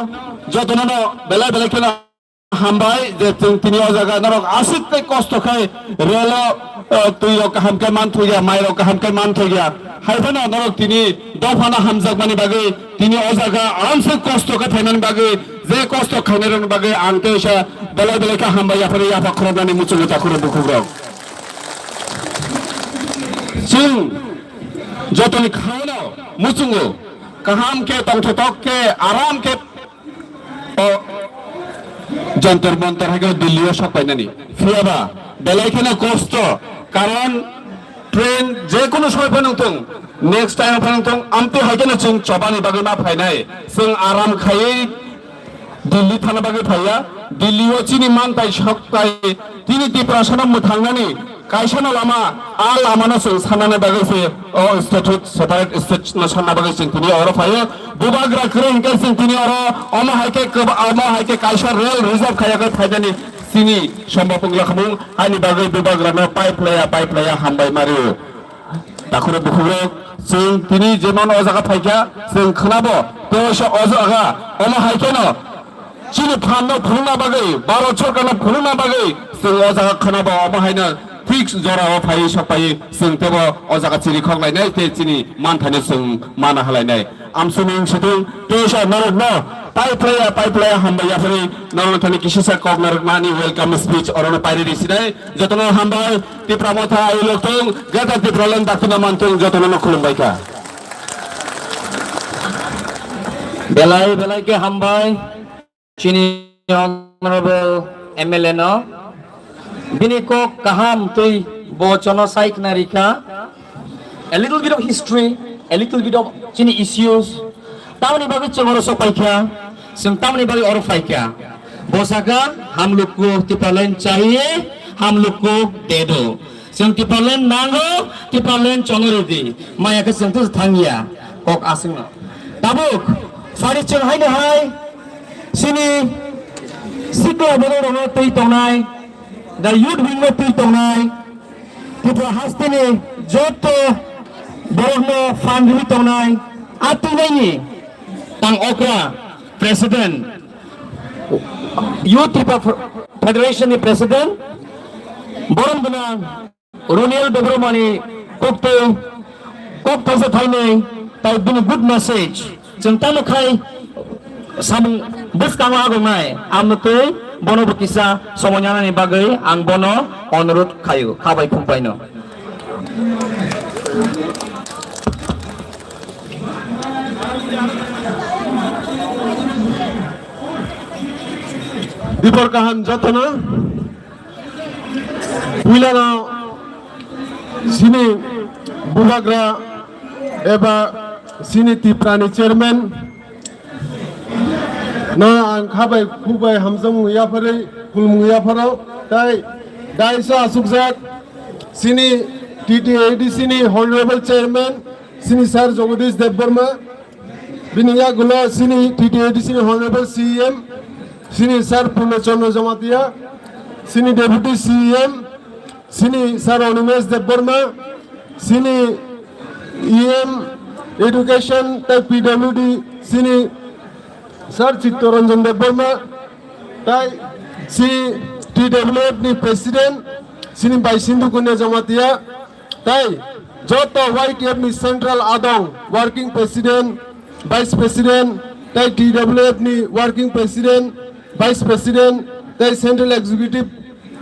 जो दोनों बेला बेला के ना हम भाई, जे जों tini o jaga norok aswk tei kosto khai relo, eh, twi rok kaham khe man thwkya, mai rok kaham khe man thwkya. Hai phano norok tini dophano hamjakmani bagwi, tini o jaga aramse kosto khe phaimani bagwi, je kosto khainai rokni bagwi ang teisa belai belai khe hambai yaphari yapha khoroknani muchungo takhuro bukhukrok. Chwng jotoni khaino muchungo kaham khe tongthotok khe aram khe O Jantar Mantar hai khe Delhi o sok painani. Phiyaba belai kheno kosto, karon train je kono somoi phano thung, next time phano thung, amtwi hai kheno chwng chobani bagwi ma phainai. Chwng aram khaiwi Delhi thana bagwi phaiya. Delhi o chini mantai sok tai tini Tiprasano mwthangnani kaisa no lama, a lama no chwng sanani bagwi se o state hood, separate state no sanna bagwi chwng tini oro phaio. Bubagra kwrwi hwnkhe chwng tini oro omo hai khe kwba-, omo hai khe kaisa rail reserve khaiya khe phainani Chini somba pungla khamung ani bagwi bubagrano pipe laya, pipe laya hambai mario. Takhurok bukhukrok, chwng tini jemon o jaga phaikha, chwng khnabo, tei o jaga omo hai kheno chini phanno phunukna bagwi, Bharat Sorkarno phunukna bagwi chwng o jaga khnabo, omo haino thik jorao phaiwi sokphaiwi chwng teibo o jaga chiri khoklainai tei chini manthaino chwng mana halainai. Amsuni wngsitung teisa norokno pai phlaiya, pai phlaiya hambai yaphari norokno thani kisisa kok narwkmani welcome speech orono pairi risinai. Jotono hambai, Tipra Motha ayuk loktung, Greater Tipraland daktina mantung, jotono no khulumbai kha. Belai belai khe hambai. Chini honorable M L A no bini kok kaham twi bo chono sai khna rikha. A little bit of history, a little bit of chini issues. Tamni bagwi chwng oro sok paikha, chwng tamni bagwi oro phaikha. Bo saka, "Hum log ko Tipraland chahiye, hum log ko de do." Chwng Tipraland nango, Tipraland chono ridi. Maya khe chwng thangya, kok aswkno. Tabuk, phari chwng haino hai, chini sikla borok rokno twi tongnai, the youth wing no twi tongnai, Tripura hasteni joto borokno phan rwi tongnai, a twinaini tang okra president, Youth Tripura Federation ni president, borom gwnang Roniel Debbarmani koktwi kok thaisa thainwi tai bini good message. Chwng tamo khai samung bwskango agongnai amtwi bono bo kisa somoi nanani bagwi ang bono onurodh khaio, khabai khumpai no. Dipor kaham jotono. Puilano chini bubagra eba chini Tiprani chairman no ang khabai khubai hamjakmung yapharwi khulumung yapharo, tai daisa asukjak chini T T A D C ni honorable chairman chini sir Jagadish Debbarma, bini yagulo chini T T A D C ni Honorable C E M, chini Sir Purno Chandra Jamatia, chini Deputy C E M, chini Sir Animesh Debbarma, chini E M Education tei P W D, chini Sir Chittaranjan Debbarma, tai chini T W F ni President, chini Baisindhu Kunya Jamatia, tai joto Y T F ni Central Adong Working President, Vice President, tai T W F ni Working President, Vice President, tai Central Executive,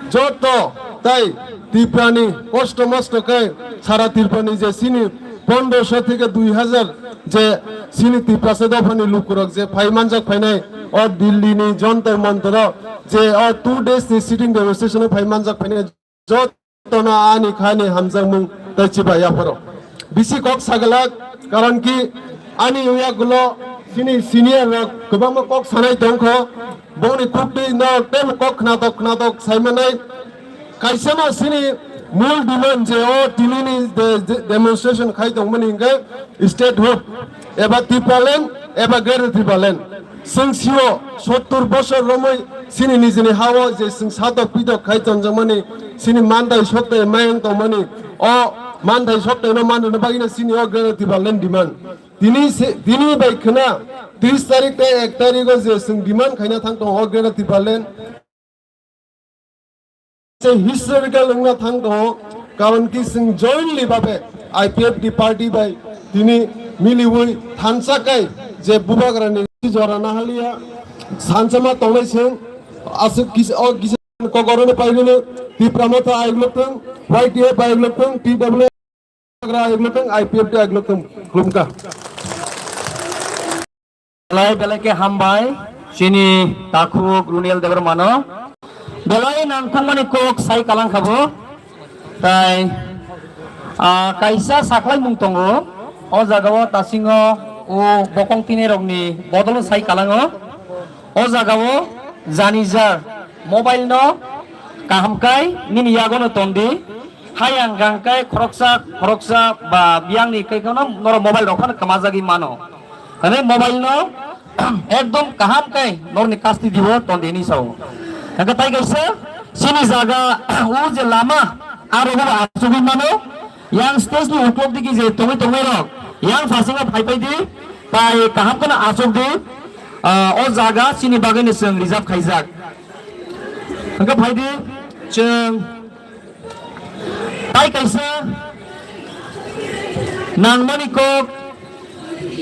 joto tai Tiprani kosto mosto khe sara Tiprani je chini pondroso theke dui hazar je chini Tiprasa dophani lukurok je phai manjak phainai o Delhi ni Jantar Mantar o je o two days ni sitting demonstration o phai manjak phainai jotono ani khani hamjakmung tei chiba yapharo. Bisi kok sagalak, karon ki ani yagulo chini senior rok kwbangma kok sanai tongkho, bongni khuktwi no tei kok khnatok khnatok saimanai. Kaisano chini mul demand je o tinini de-, de-, demonstration khai tongmani hingke statehood eba Tipraland eba Greater Tipraland. Chwng sio sottur bosor romwi chini nijini hao je chwng satok pitok khai tonjakmani, chini manthai soktai mayang tongmani, o manthai soktaino manrwna bagwino chini o Greater Tipraland demand. Tini se, tini bai khwna tris tarik tei ek tarigo je chwng demand khaina thang tongo o Greater Tipraland. Se historical wngna thang tongo, karon ki chwng jointly babe I P F T party bai tini miliwi thansa kai je bubagrani jora nahaliya sanchama tongnai chwng aswk kis-, o kisa kokorono pairino Tipra Motha ayuk lokthwng, Y T F ayuk lokthwng, T W Agra eglotong, I P F T eglotong, khulumkha. Belai belai khe hambai, chini takhuk Runiel Debbarmano. Belai nangkukmani kok sai kalang khabo. Tai, ah, kaisa saklaimung tongo. O jagao tasingo o bokong tinirokni bodolo sai kalango. O jagao jani jar mobile no kaham kai nini yagono tondi. Hayang gang kai khoroksa, khoroksa ba biyangni kai kheno norok mobile rok phano kwmajagwi mano. Hwnwi mobile no ekdom kaham kai norni custody o tondi hinwi sao. Hingke tai kaisa chini jaga o je lama aro bo achugwi mano. Yang stage ni uklok digi je tongwi tongwi rok yang phasingo phaipai di, tai kaham kheno achuk di. Ah, o jaga chini bagwi no chwng reserve khaijak. Hingke phai di chwng tai kaisa nangmani kok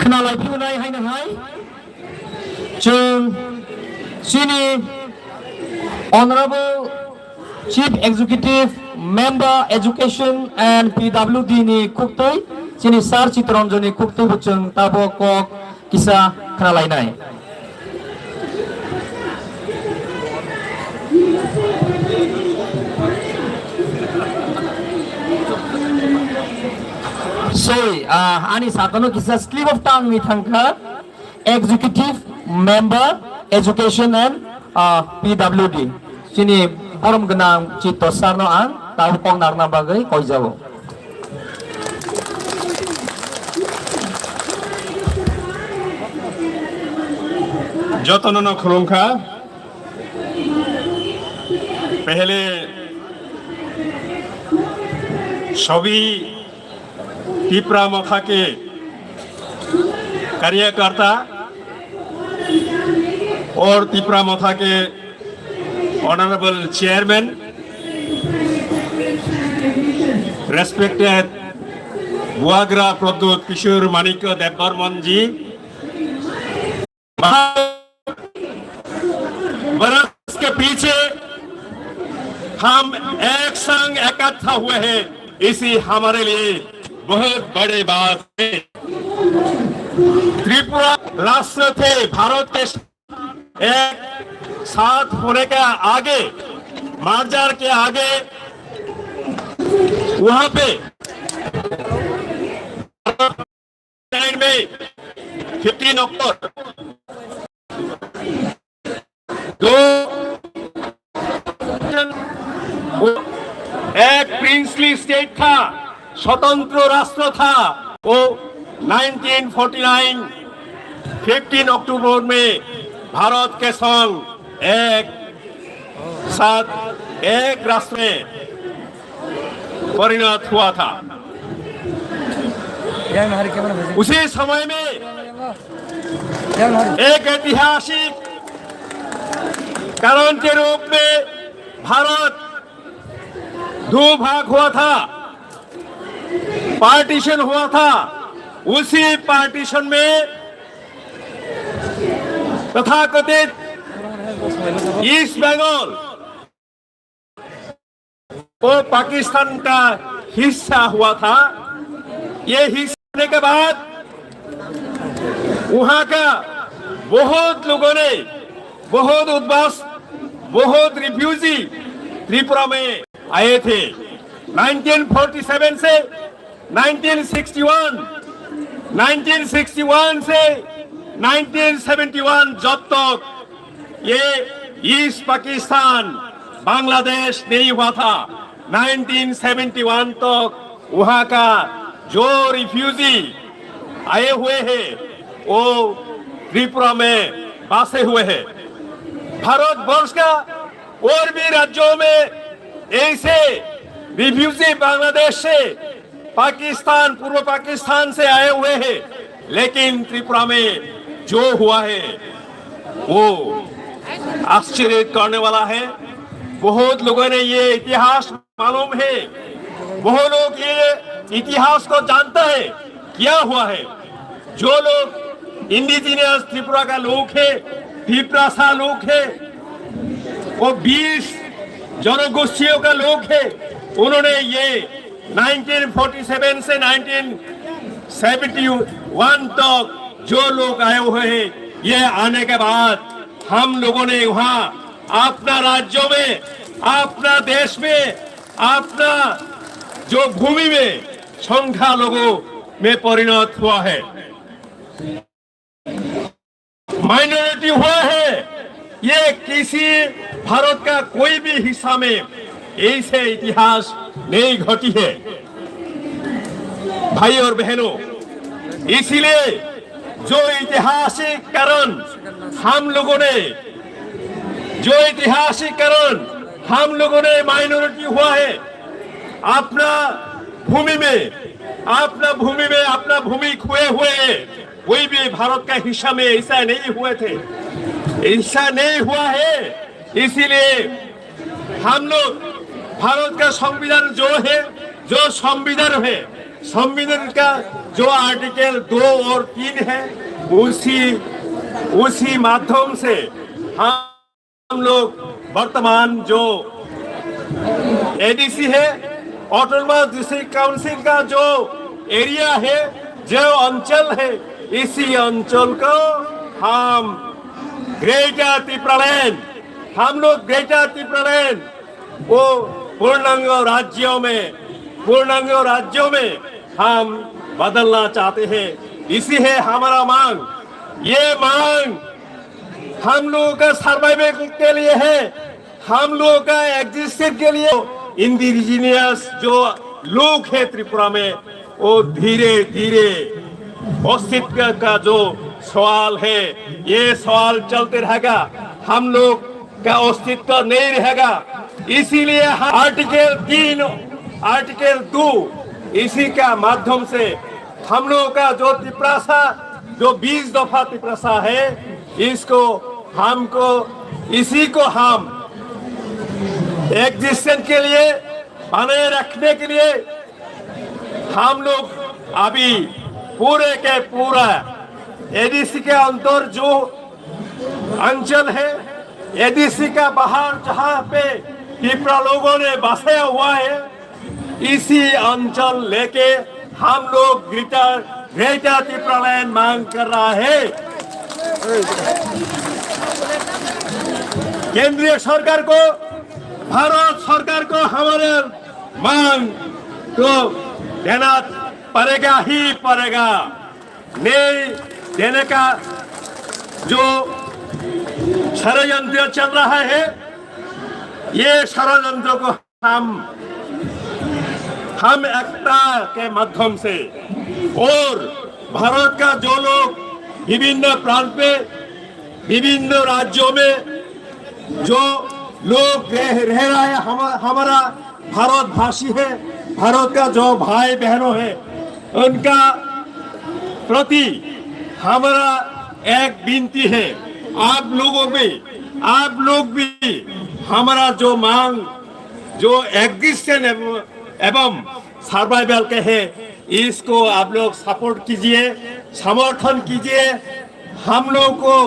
khna lai phunai haino hai. Chwng chini Honorable Chief Executive Member Education and P W D ni khuktwi, chini Sir Chittaranjan ni khuktwi bo chwng tabok kok kisa khna lainai. Sorry, ah, ani sakano kisa slip of tongue ni thangkha. Executive Member, Education and, ah, P W D. Chini borom gwnang Chitto Sir no ang tabuk kok narwkna bagwi koijao. Jotono no khulumkha. Pehle sobi Tipra Motha ke karyakata aur Tipra Motha ke Honorable Chairman, respected Buagra Pradyut Kishore Manikya Debbarman ji, बरस के पीछे हम एक संग इकट्ठा हुए हैं, इसी हमारे लिए बहुत बड़ी बात है। त्रिपुरा राष्ट्र थे, भारत के एक साथ होने के आगे, मर्जर के आगे, वहां पे लाइन में फिफ्टीन अक्टूबर दो, एक प्रिंसली स्टेट था, स्वतंत्र राष्ट्र था, वो नाइनटीन फ़ोर्टी नाइन फिफ्टीन अक्टूबर में भारत के संग एक साथ एक राष्ट्र में परिणत हुआ था। उसी समय में एक ऐतिहासिक कारण के रूप में भारत दो भाग हुआ था, पार्टीशन हुआ था। उसी पार्टीशन में तथाकथित ईस्ट बंगाल वो पाकिस्तान का हिस्सा हुआ था। ये हिस्सा होने के बाद वहाँ का बहुत लोगों ने, बहुत उद्वास, बहुत रिफ्यूजी त्रिपुरा में आए थे। नाइनटीन फ़ोर्टी सेवन से nineteen sixty one, nineteen sixty one से नाइनटीन सेवेंटी वन, जब तक ये ईस्ट पाकिस्तान, बांग्लादेश नहीं हुआ था, नाइनटीन सेवेंटी वन तक वहाँ का जो रिफ्यूजी आए हुए हैं, वो त्रिपुरा में बसे हुए हैं। भारतवर्ष का और भी राज्यों में ऐसे रिफ्यूजी बांग्लादेश से, पाकिस्तान, पूर्व पाकिस्तान से आए हुए हैं, लेकिन त्रिपुरा में जो हुआ है वो आश्चर्य करने वाला है। बहुत लोगों ने ये इतिहास मालूम है, बहुत लोग ये इतिहास को जानता है, क्या हुआ है। जो लोग इंडिजिनस त्रिपुरा का लोग है, तिप्रासा लोग है, वो बीस जनगोष्ठियों का लोग है, उन्होंने ये नाइनटीन फ़ोर्टी सेवन से नाइनटीन सेवेंटी वन तक जो लोग आए हुए हैं, ये आने के बाद हम लोगों ने वहाँ अपना राज्यों में, अपना देश में, अपना जो भूमि में संख्यालघु में परिणत हुआ है। माइनॉरिटी हुआ है। ये किसी भारत का कोई भी हिस्सा में ऐसे इतिहास नहीं घटी है। भाई और बहनों, इसीलिए जो ऐतिहासिक कारण हम लोगों ने जो ऐतिहासिक कारण हम लोगों ने माइनॉरिटी हुआ है, अपना भूमि में, अपना भूमि में अपना भूमि खोए हुए है, कोई भी भारत का हिस्सा में ऐसा नहीं हुए थे, ऐसा नहीं हुआ है। इसीलिए हम लोग भारत का संविधान जो है, जो संविधान है, संविधान का जो आर्टिकल दो और तीन है, उसी उसी माध्यम से हम लोग वर्तमान जो एडीसी है, ऑटोनोमस डिस्ट्रिक्ट काउंसिल का जो एरिया है, जो अंचल है, इसी अंचल को हम ग्रेटर तिप्रालैंड, हम लोग ग्रेटर तिप्रालैंड वो पूर्णांग राज्यों में, पूर्णांग राज्यों में हम बदलना चाहते हैं। इसी है हमारा मांग। ये मांग हम लोगों का सर्वाइवल के लिए है, हम लोगों का एग्जिस्टेंस के लिए। इंडिजिनियस जो लोग हैं त्रिपुरा में, वो धीरे धीरे अस्तित्व का जो सवाल है, ये सवाल चलते रहेगा। हम लोग का अस्तित्व नहीं रहेगा। इसीलिए हम आर्टिकल तीन, आर्टिकल दो, इसी का माध्यम से हम लोगों का जो तिपरासा, जो बीस दफा तिपरासा है, इसको, हमको, इसी को हम एग्जिस्टेंस के लिए बनाए रखने के लिए हम लोग अभी पूरे के पूरा एडीसी के अंदर जो अंचल है, एडीसी का बाहर जहाँ पे तिपरा लोगों ने बसाया हुआ है, इसी अंचल लेके हम लोग ग्रेटर, ग्रेटर तिपरालैंड मांग कर रहा है। केंद्रीय सरकार को, भारत सरकार को हमारे मांग को देना पड़ेगा ही पड़ेगा। नहीं देने का जो षड्यंत्र चल रहा है, ये षड्यंत्र को हम, हम एकता के माध्यम से और भारत का जो लोग विभिन्न प्रांत में, विभिन्न राज्यों में जो लोग रह, रह रहा है, हम, हमारा भारतवासी है, भारत का जो भाई बहनों है, उनका प्रति हमारा एक विनती है, आप लोगों भी, आप लोग भी हमारा जो मांग, जो एग्जिस्टेंस एवं, एवं सर्वाइवल के है, इसको आप लोग सपोर्ट कीजिए, समर्थन कीजिए। हम लोग को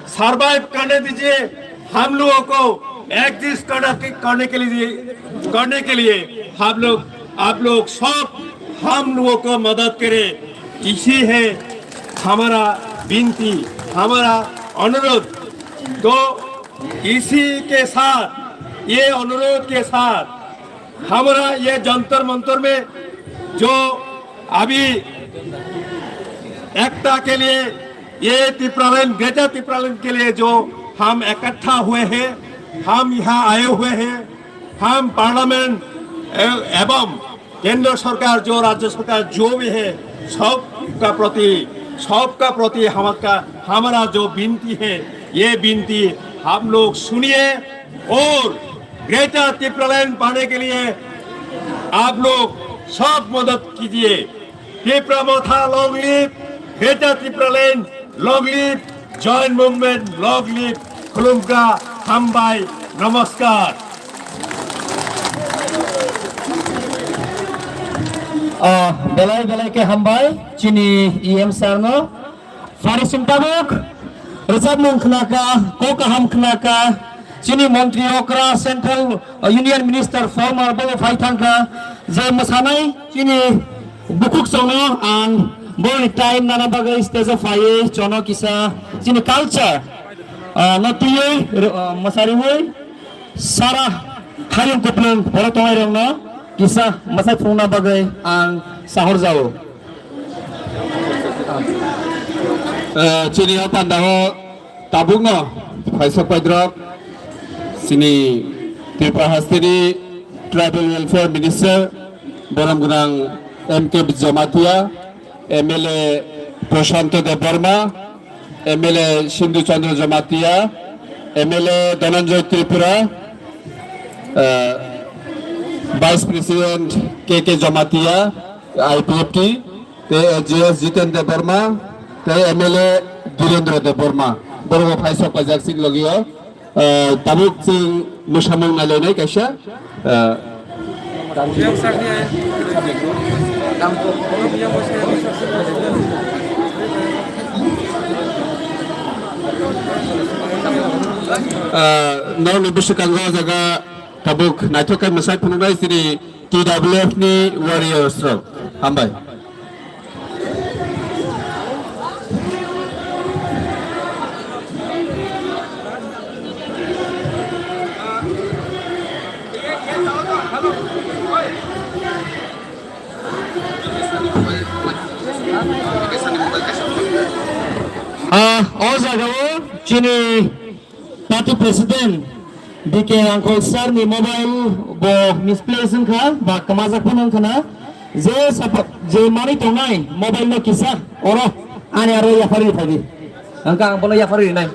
सरवाइव करने दीजिए, हम लोगों को एग्जिस्ट करने के, करने के लिए, करने के लिए हम लोग, आप लोग सब हम लोगों को मदद करें, इसी है हमारा विनती, हमारा अनुरोध। तो इसी के साथ, ये अनुरोध के साथ हमारा ये जंतर मंतर में जो अभी एकता के लिए, ये तिपरालैंड, ग्रेटर तिपरालैंड के लिए जो हम इकट्ठा हुए हैं, हम यहाँ आए हुए हैं, हम पार्लियामेंट ए-, एवं केंद्र सरकार, जो राज्य सरकार, जो भी है, सबका प्रति, सबका प्रति हमारा, हमारा जो विनती है, ये विनती आप लोग सुनिए और ग्रेटर तिपरालैंड पाने के लिए आप लोग सब मदद कीजिए। Tipra Motha long live, Greater Tipraland long live, Joint Movement long live, Khulumkha, Hambai, Namaskar. Ah, belai belai khe hambai chini E M sir no. Pharising tabuk, rwchapmung khnakha, kok kaham khnakha, chini montri okra, Central Union Minister former bo phai thangkha, je mwsanai chini bukhuk chwngno ang boni time nana bagwi stage o phaiwi chwngno kisa chini culture, ah, no twiwi, ah, mwsariwi sara hayung kuplung borok tongnai rokno kisa mwsai phunukna bagwi ang sahor jao. Eh, chini o pandao tabukno phaisok paidrok chini Tripura hasteni Tribal Welfare Minister borom gwnang M K Jamatia, M L A Prashanto Debbarma, M L A Sindhu Chandra Jamatia, M L A Dhananjoy Tripura, uh, Vice President K K Jamatia, I P F T, tei G S Jitendra Debbarma, tei M L A Dhirendra Debbarma. Borok bo phai sok paijak chini logi o. Uh, tabuk chwng mwsamung nailainai kaisa. Uh, Ah, norokni bwswkango o jaga tabuk naithok khe mwsai phunuknai chini T W F ni warriors rok. Hambai. Ah, o jagao chini party president B K Rangkhol sir ni mobile bo misplace wngkha ba kwmajak phano wngkha na. Je sapa-, je manwi tongnai mobile no kisa oro ani aro yapharwi phai di. Hwnkha ang bono yapharwi rinai.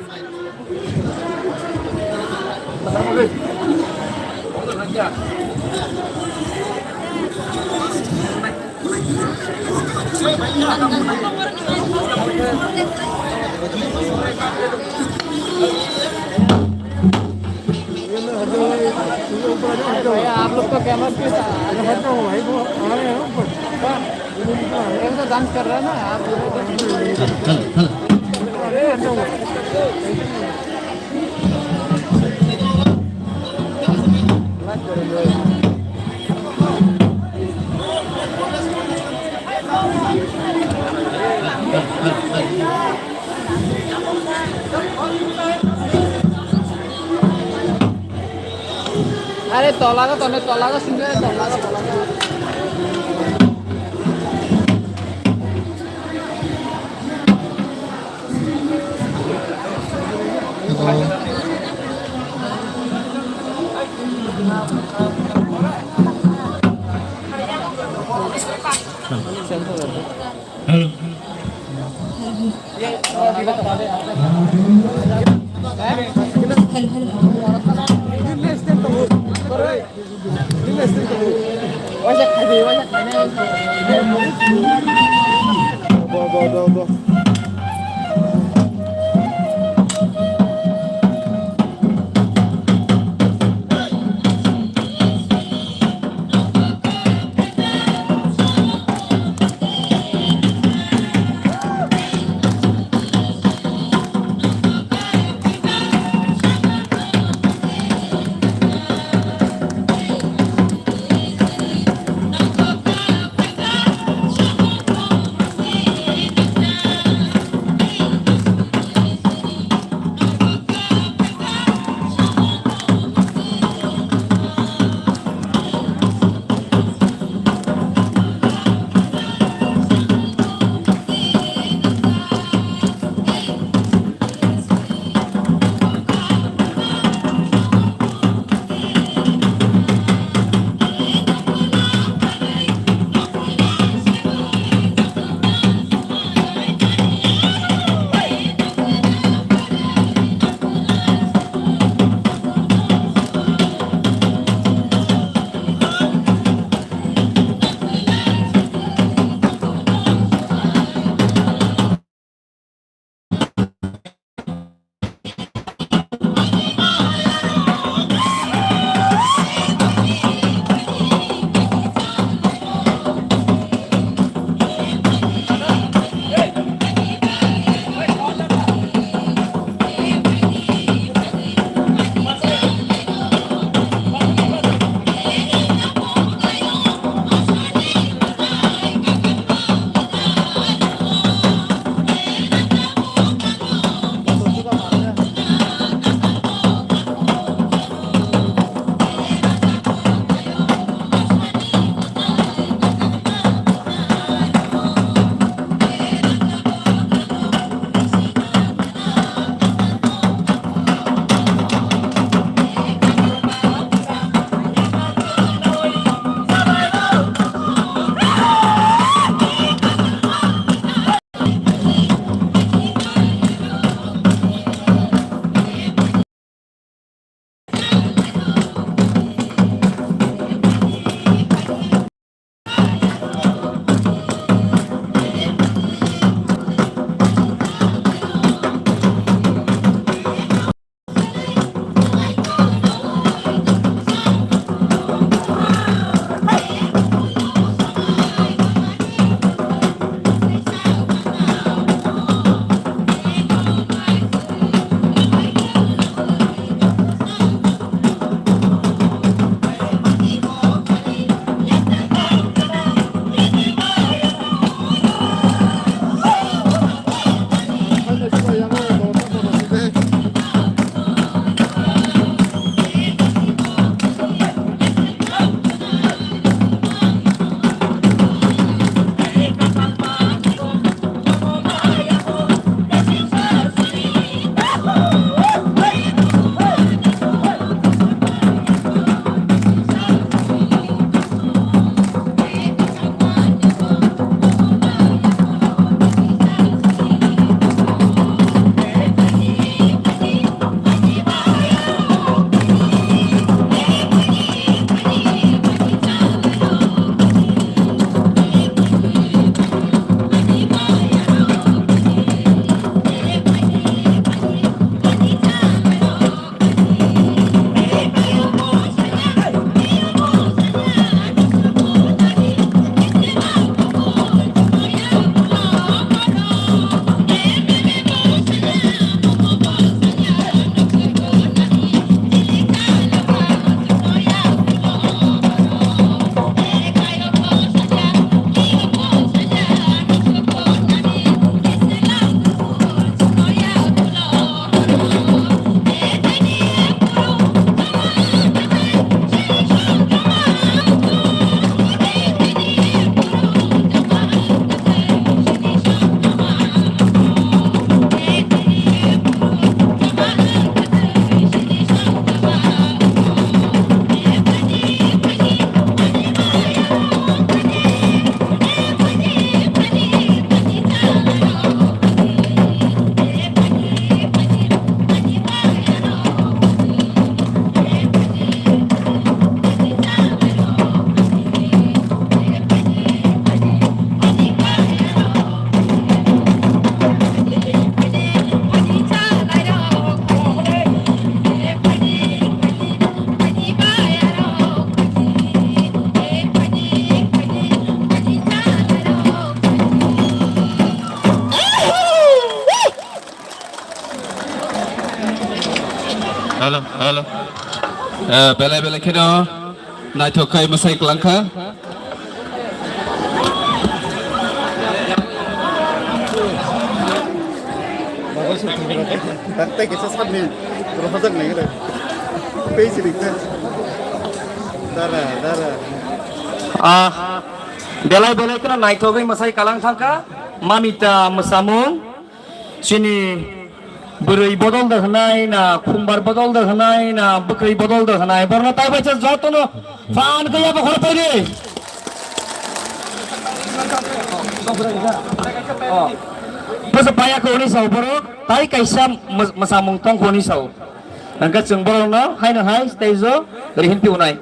भैया, आप लोग तो कैमरा के साथ, एक तो डांस कर रहा है ना, आप अरे तोला का तने तोला का सुन रहे तोला का तोला का। Hello. Hello, hello. Eh, belai belai kheno naithok khai mwsai kwlangkha. Tei kaisa sabni rohorjak nai gra. Tei sini kha. Dara, dara. Ah, belai belai kheno naithogwi mwsai kwlang thangkha. Mamita mwsamung. Chini bwrwi bodol da hwnai na, khumbar bodol da hwnai na, bwkrwi bodol da hwnai, borno tai bai cha jotono phan kaya bo khoro paidi. Bwsa paya ko ni sao borok, tai kaisa mw-, mwsamung tong ko ni sao. Hwnkhe chwng borokno haino hai stage o rihin piunai.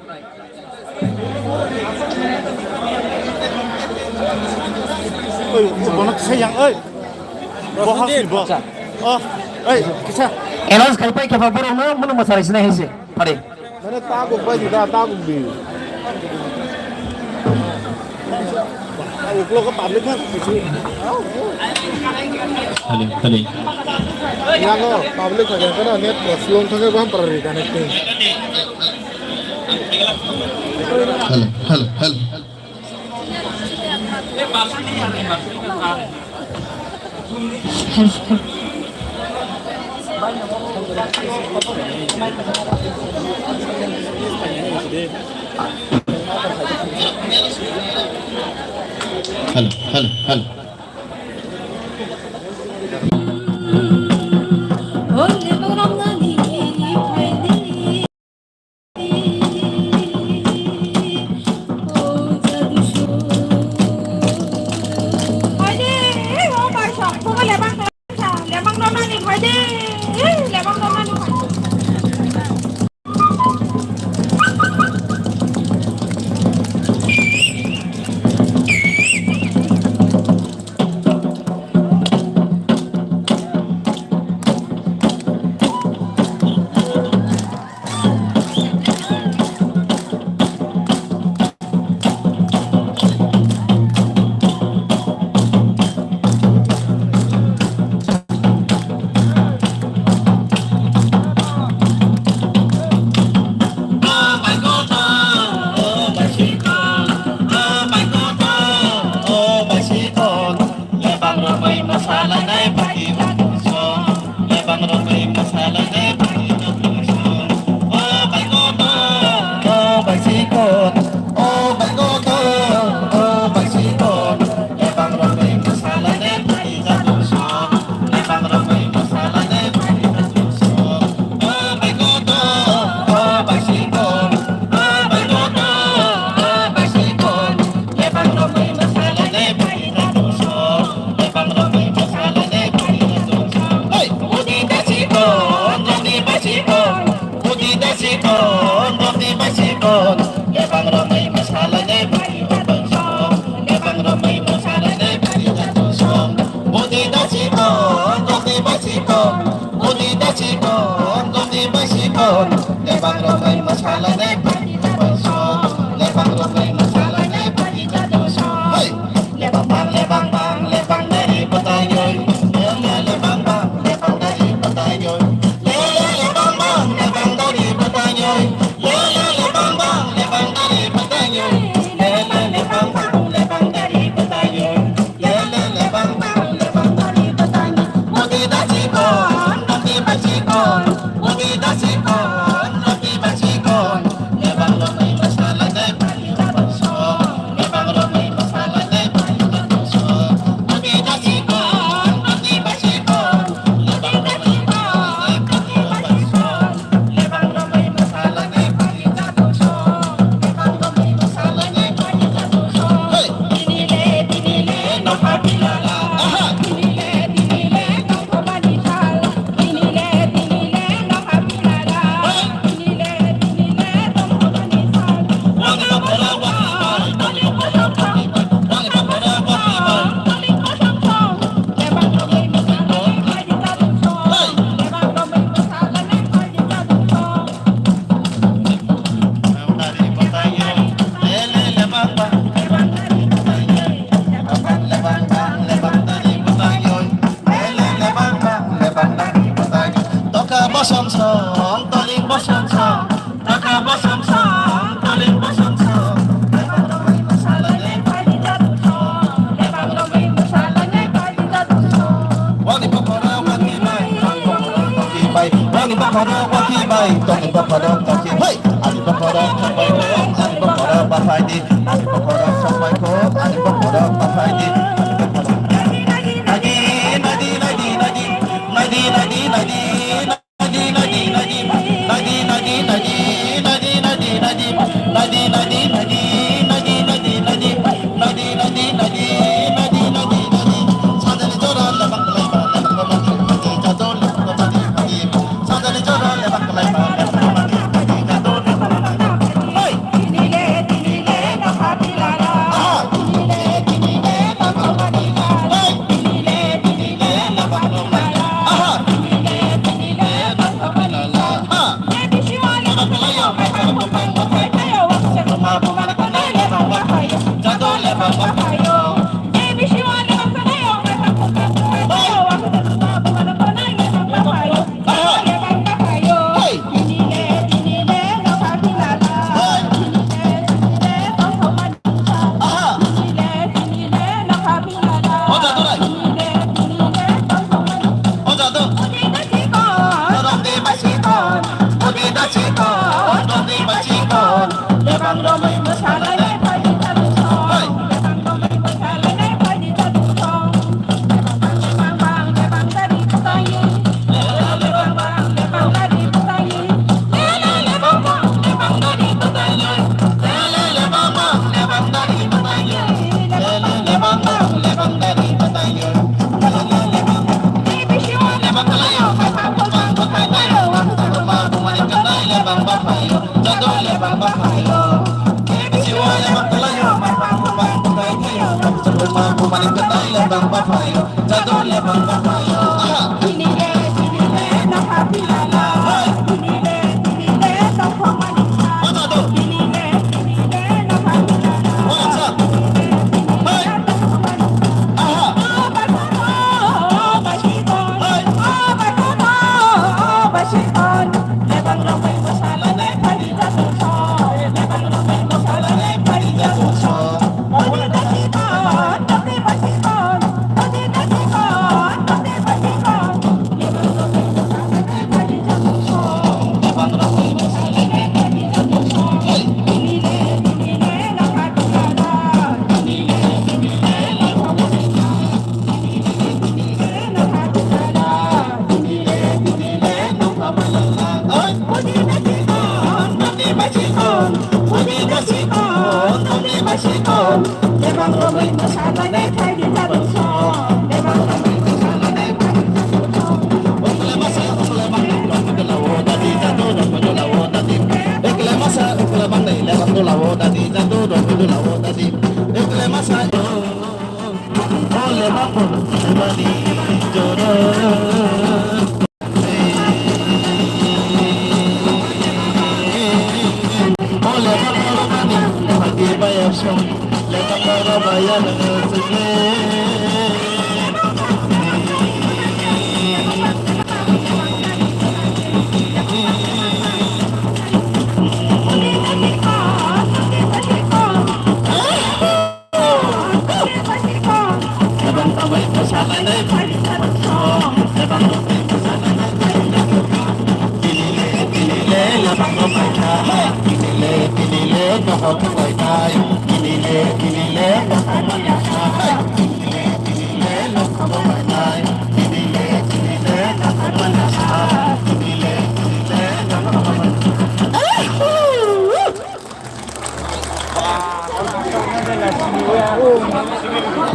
Oi, bono kisa yang, oi. Bo hasni bo. Oh, oi, kisa. Announce khai pai khe ba borokno munu mwsari sinai hai se. Pare. Mane tabuk bai di da, tabuk di. Uklo ko public na kisi. Hello, hello. Yago public kha khe net slow thang khe bam para ri connecting. Hello, hello, hello. Hello, hello, hello. Bokhorok tongsi, hoi! Ani bokhorok songbai kho, ani bokhorok baphai di, ani bokhorok songbai kho, ani bokhorok baphai di, ani bokhorok. Nadi, nadi, nadi, nadi.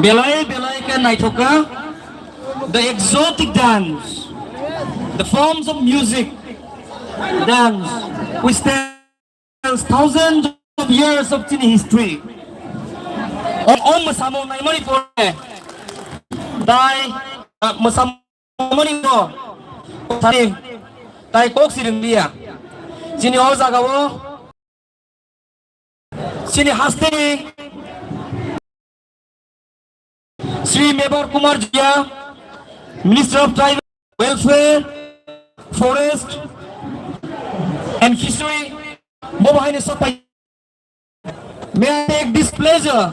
Belai belai khe naithok kha. The exotic dance, the forms of music, dance, which tells thousands of years of chini history. O, o mwsamung naimani pore, tai, ah, mwsamung naimani no, tai, tai kok siring liya. Chini o jaga o, chini hasteni Shri Mebar Kumar Jia, Minister of Tribal Welfare, Forest and Fishery, bo bahai ni sok pai. May I take this pleasure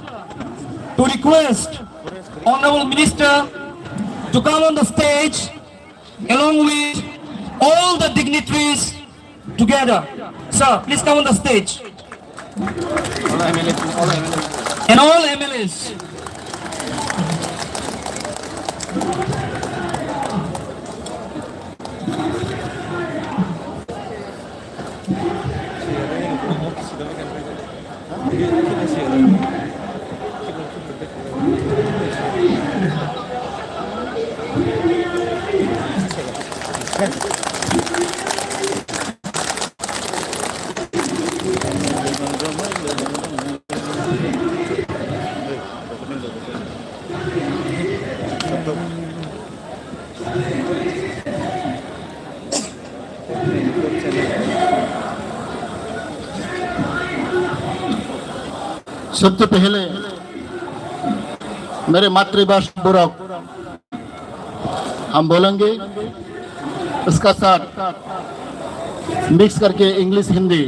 to request Honorable Minister to come on the stage along with all the dignitaries together. Sir, please come on the stage. And all M L As. सबसे पहले मेरे मातृभाषा बुरक हम बोलेंगे, उसका साथ मिक्स करके इंग्लिश हिंदी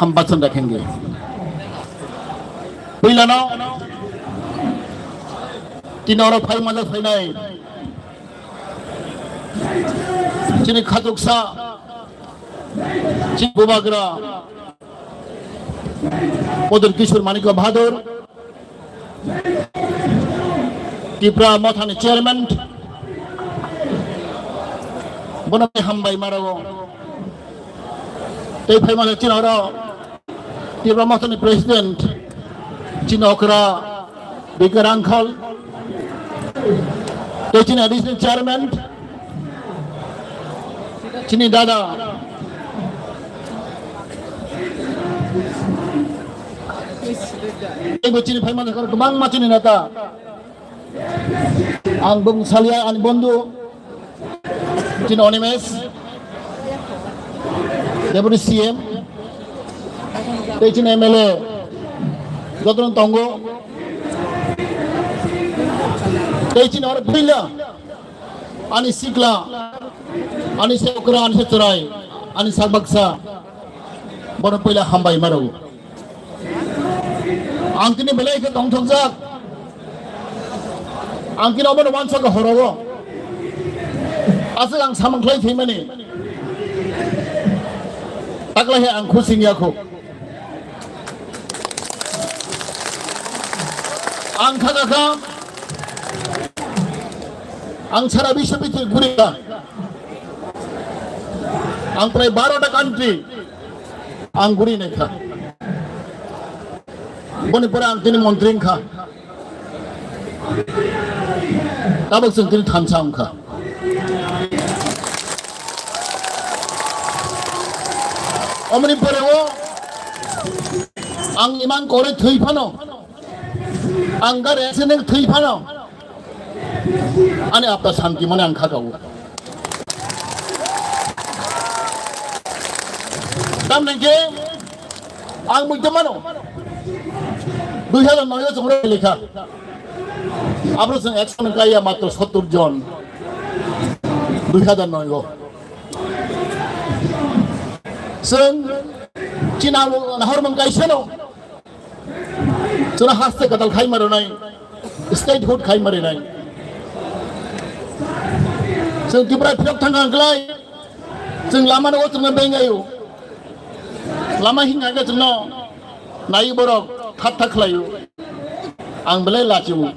हम वचन रखेंगे। Puilano tini oro phai manjak phainai chini khachuksa, chini bubagra Modon Kishore Manikya Bahadur, Tipra Mothani chairman, bono hambai marago. Tei phai manjak chini oro Tipra Mothani president chini okra Bikar Angkhol, tei chini additional chairman, chini dada, teibo chini phai manjak kwbangma chini neta. Ang bung salia ani bondhu, chini Onimesh, Deputy C M, tei chini M L A, jotono tongo, tei chini oro puila ani sikla, ani se okra, ani se chwrai, ani sak baksa, bono puila hambai maro. Ang tini belai khe tongthokjak. Ang tini omono wansok horogo. Aswk ang samung khlai phaimani. Taklai he ang khusing yakho. Ang kha kha kha. Ang sara biswopiti guri kha. Ang prai baro ta country ang guri nai kha. Boni pore ang tini montri wngkha. Tabuk chwng tini thansa wngkha. Omoni pore o ang imang kore thwi phano, ang gare accident thwi phano, ani apta santi mane ang kha kha o. Tamni khe ang buji mano, dui hazar noi o chwng rw lekha. Abro chwng ekshon wngkha ya matro sottor jon. Dui hazar noi o. Chwng chini nahor mang kaisa no. Chwng haste kwtal khai ma rwnai, statehood khai ma rwnai. Chwng Tripura phirok thang kha klai. Chwng lama no chwng bengai o. Lama hing kha chwng no nai borok that that khlai o. Ang belai lachi o.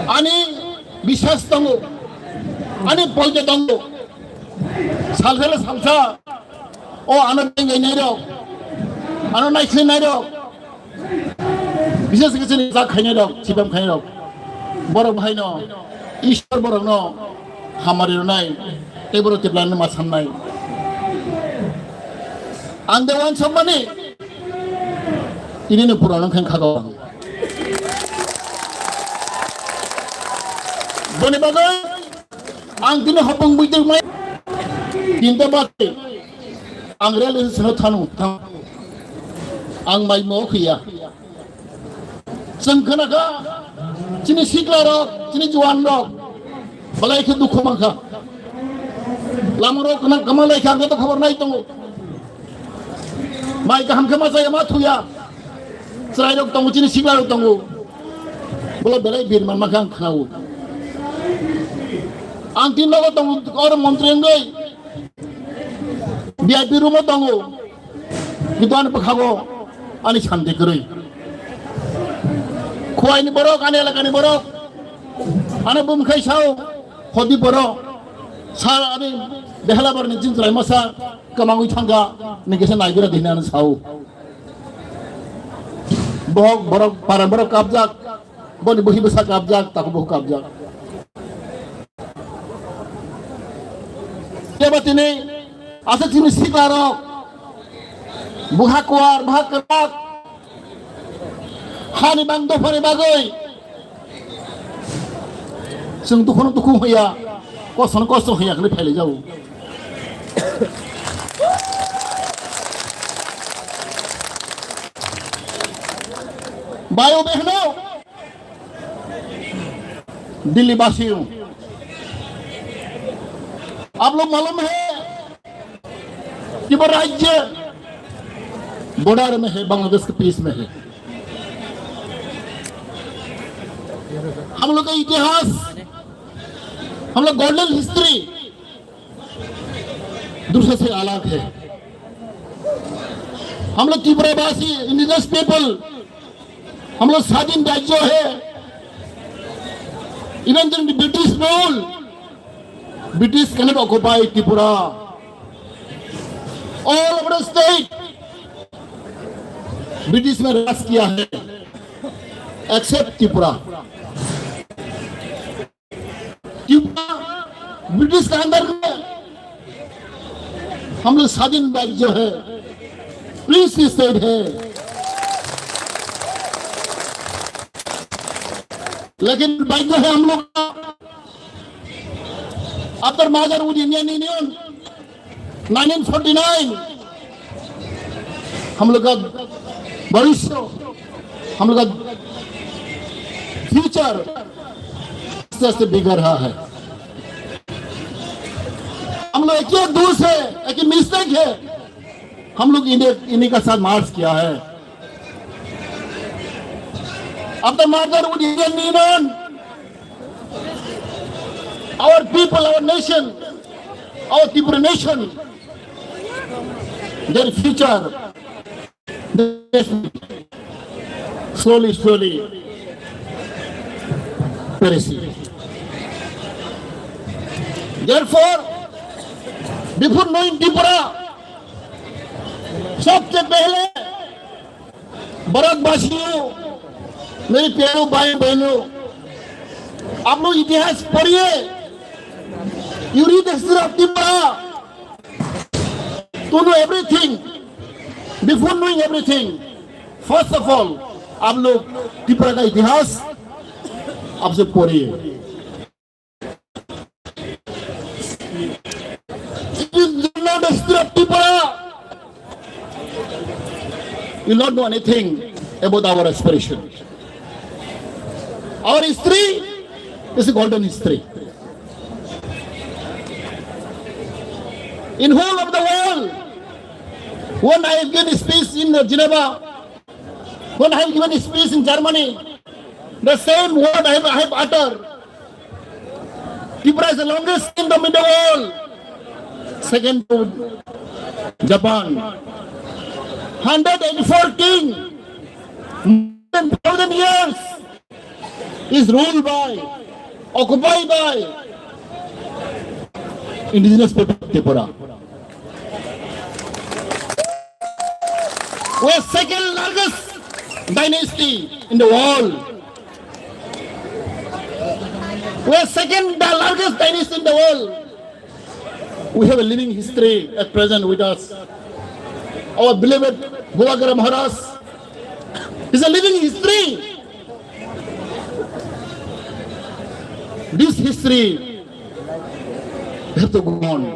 Ani biswas tongo. Ani polje tongo. Salsa le salsa. O ano tenggai nai rok, ano naisli nai rok, bises khe chini jak khainai rok, sibam khainai rok, borok bahai no, Ishwar borok no hamari rwnai, tei borok tiplano ma samnai. Ang de wansok mani, tini no purano khe khago ang. Boni bagwi Ang tini hopong buitwi mai tinta bati. Ang railway station thanu thang. Ang mai mo khiya. Chwng khna kha chini sikla rok, chini juan rok. Belai khe dukhu mankha. Lama rok khna kama lai kha, ang to khobor nai tongo. Mai kaham khe ma chaya ma thuya. Chwrai rok tongo, chini sikla rok tongo. Bole belai bir man makha ang khnawo. Ang tin nogo tongo, oro montri wngwi. V I P room o tongo, kintu ani bwkhago ani santi kwrwi. Khowai ni borok, ani elaka ni borok, ano bumkhai sao, hodi boro, sal ani behela borni jin chwrai masa, kwmangwi thangkha, ni kisa naigra dini ano sao. Bohok borok, para borok kapjak, boni bwhi bwsa kapjak, takhuk bukhuk kapjak. Keba tini asa chini siklarok, buha kuar, buha kwrak, hani bang dophani bagwi chwng dukhuno dukhu hwnya, kostono kosto hwnya hwnwi phailai jago. Bayo behno, Delhi वासी हूँ। आप लोग मालूम है, त्रिपुरा राज्य बॉर्डर में है, बांग्लादेश के पीस में है। हम लोग का इतिहास, हम लोग गोल्डन हिस्ट्री दूसरे से अलग है। हम लोग त्रिपुरावासी, इंडिजिनस पीपल, हम लोग स्वाधीन राज्य है। Even during the British rule, British cannot occupy Tripura. All of the state British में राज किया है, except त्रिपुरा। त्रिपुरा ब्रिटिश के अंदर में हम लोग स्वाधीन राज्य है, प्रिंस स्टेट है, लेकिन राज्य है हम लोग का। After merger with Indian Union, nineteen forty nine, हम लोग का भविष्य, हम लोग का फ्यूचर आस्ते आस्ते बिगड़ रहा है। हम लोग एक ही दोष है, एक ही मिस्टेक है, हम लोग इन्हें, इन्हीं का साथ मर्ज किया है। After merger with Indian Union, our people, our nation, our Tripura nation, their future, slowly, slowly perishing. Therefore, before knowing Tripura, सबसे पहले भारत वासियों, मेरे प्यारे भाई बहनों, आप लोग इतिहास पढ़िए। You read the history of Tripura to know everything. Before knowing everything, first of all, आप लोग त्रिपुरा का इतिहास आपसे पढ़िए। If you do not respect Tripura, you not know anything about our aspiration. Our history is a golden history. In whole of the world, when I have given speech in Geneva, when I have given speech in Germany, the same word I have, I have uttered. Tripura is the longest kingdom in the world, second to Japan. Hundred eighty-four king, more than thousand years is ruled by, occupied by indigenous people of Tripura. We are second largest dynasty in the world. We are second the largest dynasty in the world. We have a living history at present with us. Our beloved Bubagra Maharaj is a living history. This history have to go on.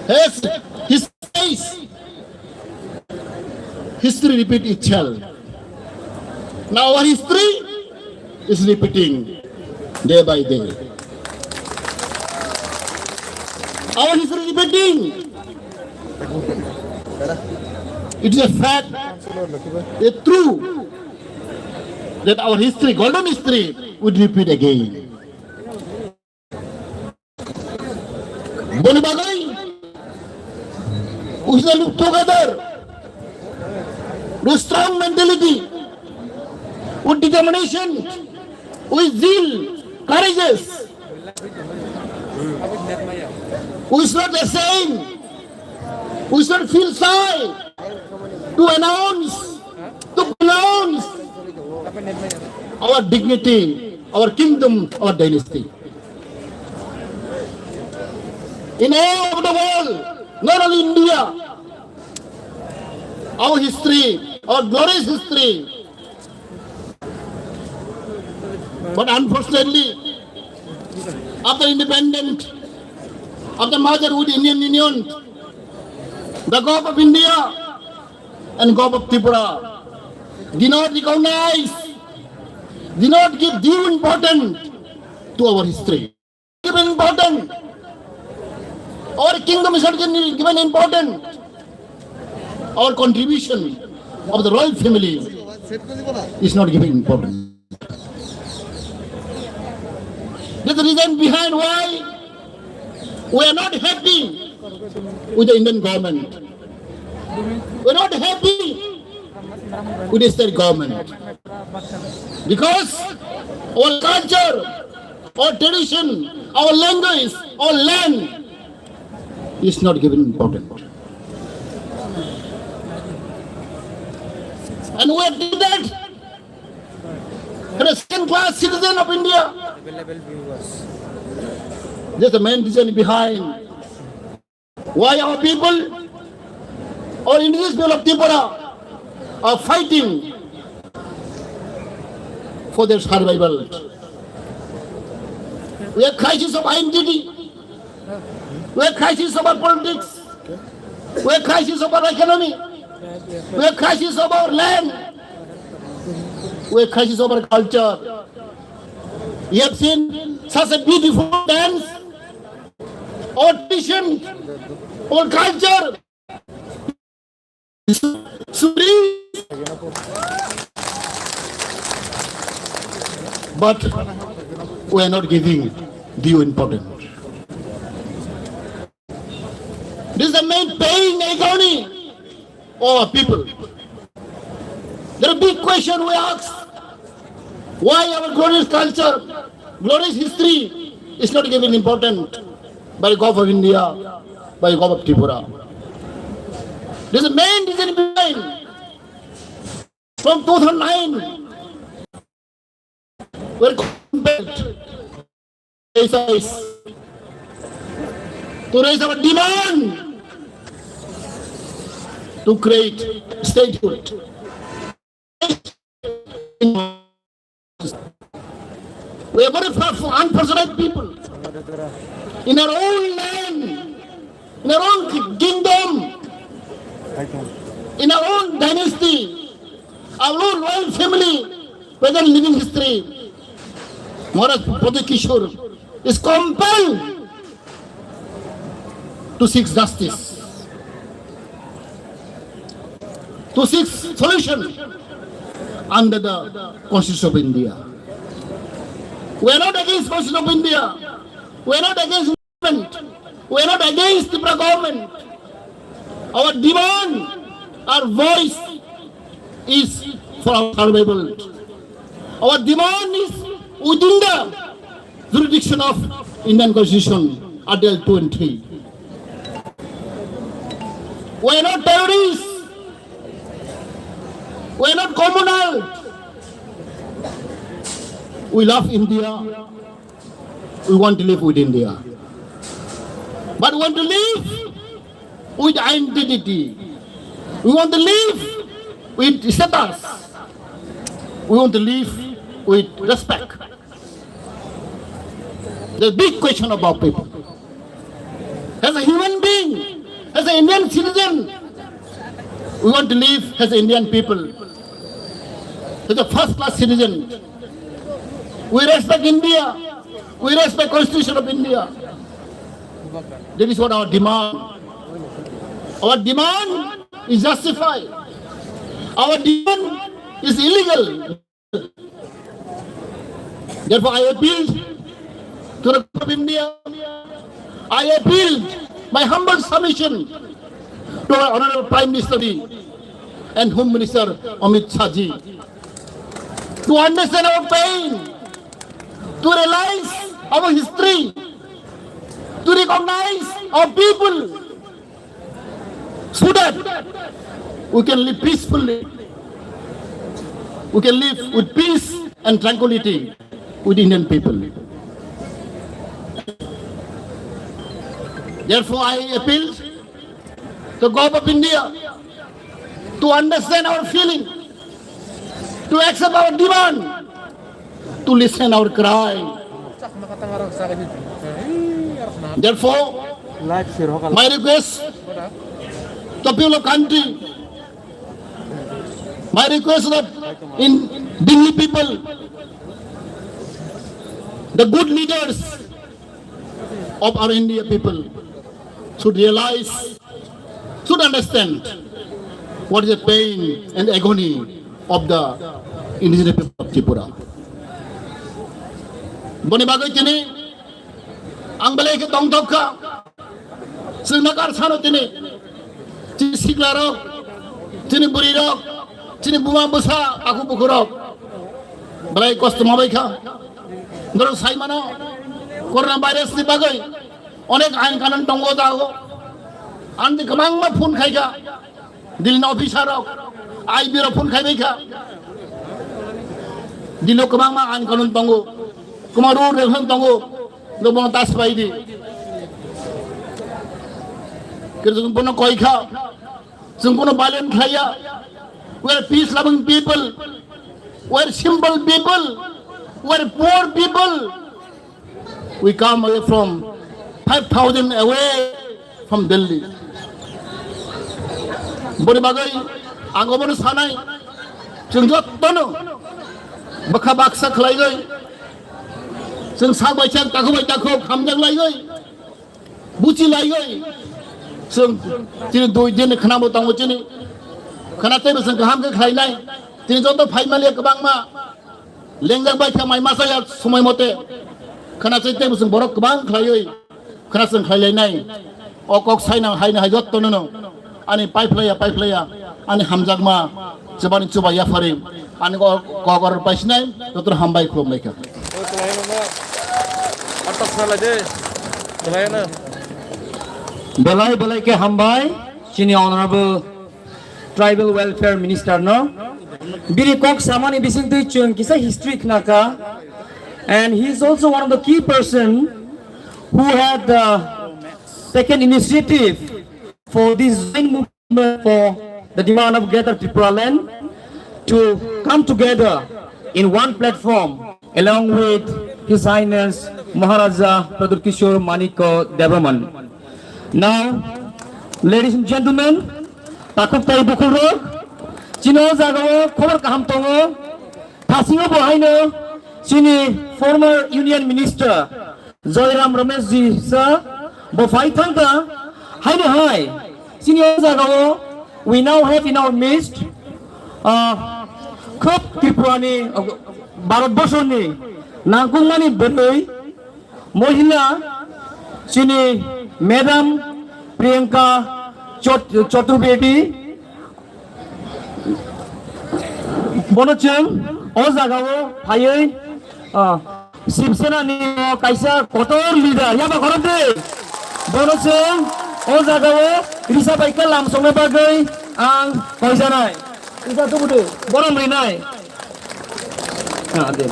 As he says, history repeat itself. Now our history is repeating day by day. Our history repeating. It is a fact, a true, that our history, golden history, would repeat again. Boni bagwi We shall look together with strong mentality, with determination, with zeal, courageous. We should not ashamed. We should not feel shy to announce, to pronounce our dignity, our kingdom, our dynasty. In all of the world, not only India, our history, our glorious history. But unfortunately, after independent, after merger with Indian Union, the Government of India and Government of Tripura did not recognize, did not give due importance to our history. Given important. Our kingdom is not given, given important. Our contribution of the royal family is not given important. That's the reason behind why we are not happy with the Indian government. We are not happy with the state government. Because our culture, our tradition, our language, our land is not given important. And we are that as a second class citizen of India. That's the main reason behind why our people, our indigenous people of Tripura are fighting for their survival. We have crisis of identity. We have crisis of our politics. We have crisis of our economy. We have crisis of our land. We have crisis of our culture. You have seen such a beautiful dance, our tradition, our culture. Sorry. But we are not giving due importance. This is the main pain economy of our people. The big question we ask, why our glorious culture, glorious history is not given important by Government of India, by Government of Tripura? This is the main reason behind. From two thousand nine, we are compelled to raise our demand to create statehood. We are very far from unfortunate people. In our own land, in our own ki-, kingdom, in our own dynasty, our own royal family, present living history, Maharaj Pradyut Kishore is compelled to seek justice, to seek solution under the Constitution of India. We are not against Constitution of India. We are not against government. We are not against Tripura government. Our demand, our voice is for our survival. Our demand is within the jurisdiction of Indian Constitution, Article two and three. We are not terrorists. We are not communal. We love India. We want to live with India. But we want to live with identity. We want to live with status. We want to live with respect. The big question of our people. As a human being, as an Indian citizen, we want to live as Indian people, as a first class citizen. We respect India. We respect Constitution of India. That is what our demand. Our demand is justified. Our demand is illegal. Therefore, I appeal to the Government of India. I appeal, my humble submission, to our Honorable Prime Minister ji and Home Minister Amit Shah ji to understand our pain, to realize our history, to recognize our people, so that we can live peacefully, we can live with peace and tranquility with Indian people. Therefore, I appeal to Government of India to understand our feeling, to accept our demand, to listen our cry. Therefore, my request to people of country, my request to the in Delhi people, the good leaders of our India people should realize, should understand what is the pain and agony of the indigenous people of Tripura. Boni bagwi tini ang belai khe tongthok kha. Chwng nakar sano tini, chini siklarok, chini bwrwirok, chini buma bwsa, aku bukhurok belai kosto ma bai kha. Norok sai mano, corona virus ni bagwi onek ain kanun tongo jago. Ang di kwbangma phone khai kha. Delhi ni officer rok, I B rok phone khai bai kha. Delhi o kwbangma ain kanun tongo, kwbangma rule regulation tongo, no bono ta swbai di. Khe chwng bono koi kha, chwng bono violent khlaiya. We are peace loving people, we are simple people, we are poor people. We come away from five thousand away from Delhi. Boni bagwi ang obono sanai, chwng jottono bwkha baksa khlaigwi, chwng sak bai sak, takhuk bai takhuk hamjak laigwi, buchi laigwi, chwng chini dui din khwnabo tongo chini, khwna teibo chwng kaham khe khlainai, chini joto phaimaliya kwbangma. Lengjak bai kha mai masa ya somoi mote. Khana chai tei bwswng borok kwbang khlaiwi khana chwng khlai lainai. O kok saina haina hai jotto nono. Ani pai phlaiya, pai phlaiya. Ani hamjakma chubani chuba yaphari. Ani o kok or paisinai joto hambai khulum lai kha. Belai belai khe hambai chini honorable Tribal Welfare Minister no. Bini kok samani bisingtwi chwng kisa history khnakha. And he is also one of the key person who had, uh, taken initiative for this joint movement for the demand of Greater Tipraland to come together in one platform along with His Highness Maharaja Pradyut Kishore Manikya Debbarman. Now, ladies and gentlemen, takhuk tai bukhuk rok, chini o jaga o khobor kaham tongo. Thasingo bo haino chini former Union Minister Joyram Ramesh ji sa bo phai thangkha. Haino hai chini o jaga o we now have in our midst, uh, khub Tripura ni, uh, Bharat Borso ni nangkukmani bwrwi Mohila chini Madam Priyanka Chot-, Chaturvedi, bono chwng o jagao phaiwi, ah, Shiv Sena ni kaisa kotor leader, yaba khorok de. Bono chwng o jagao risa bai khe lam songna bagwi ang koijanai. Risa tubu de, borom rinai. Ah, de.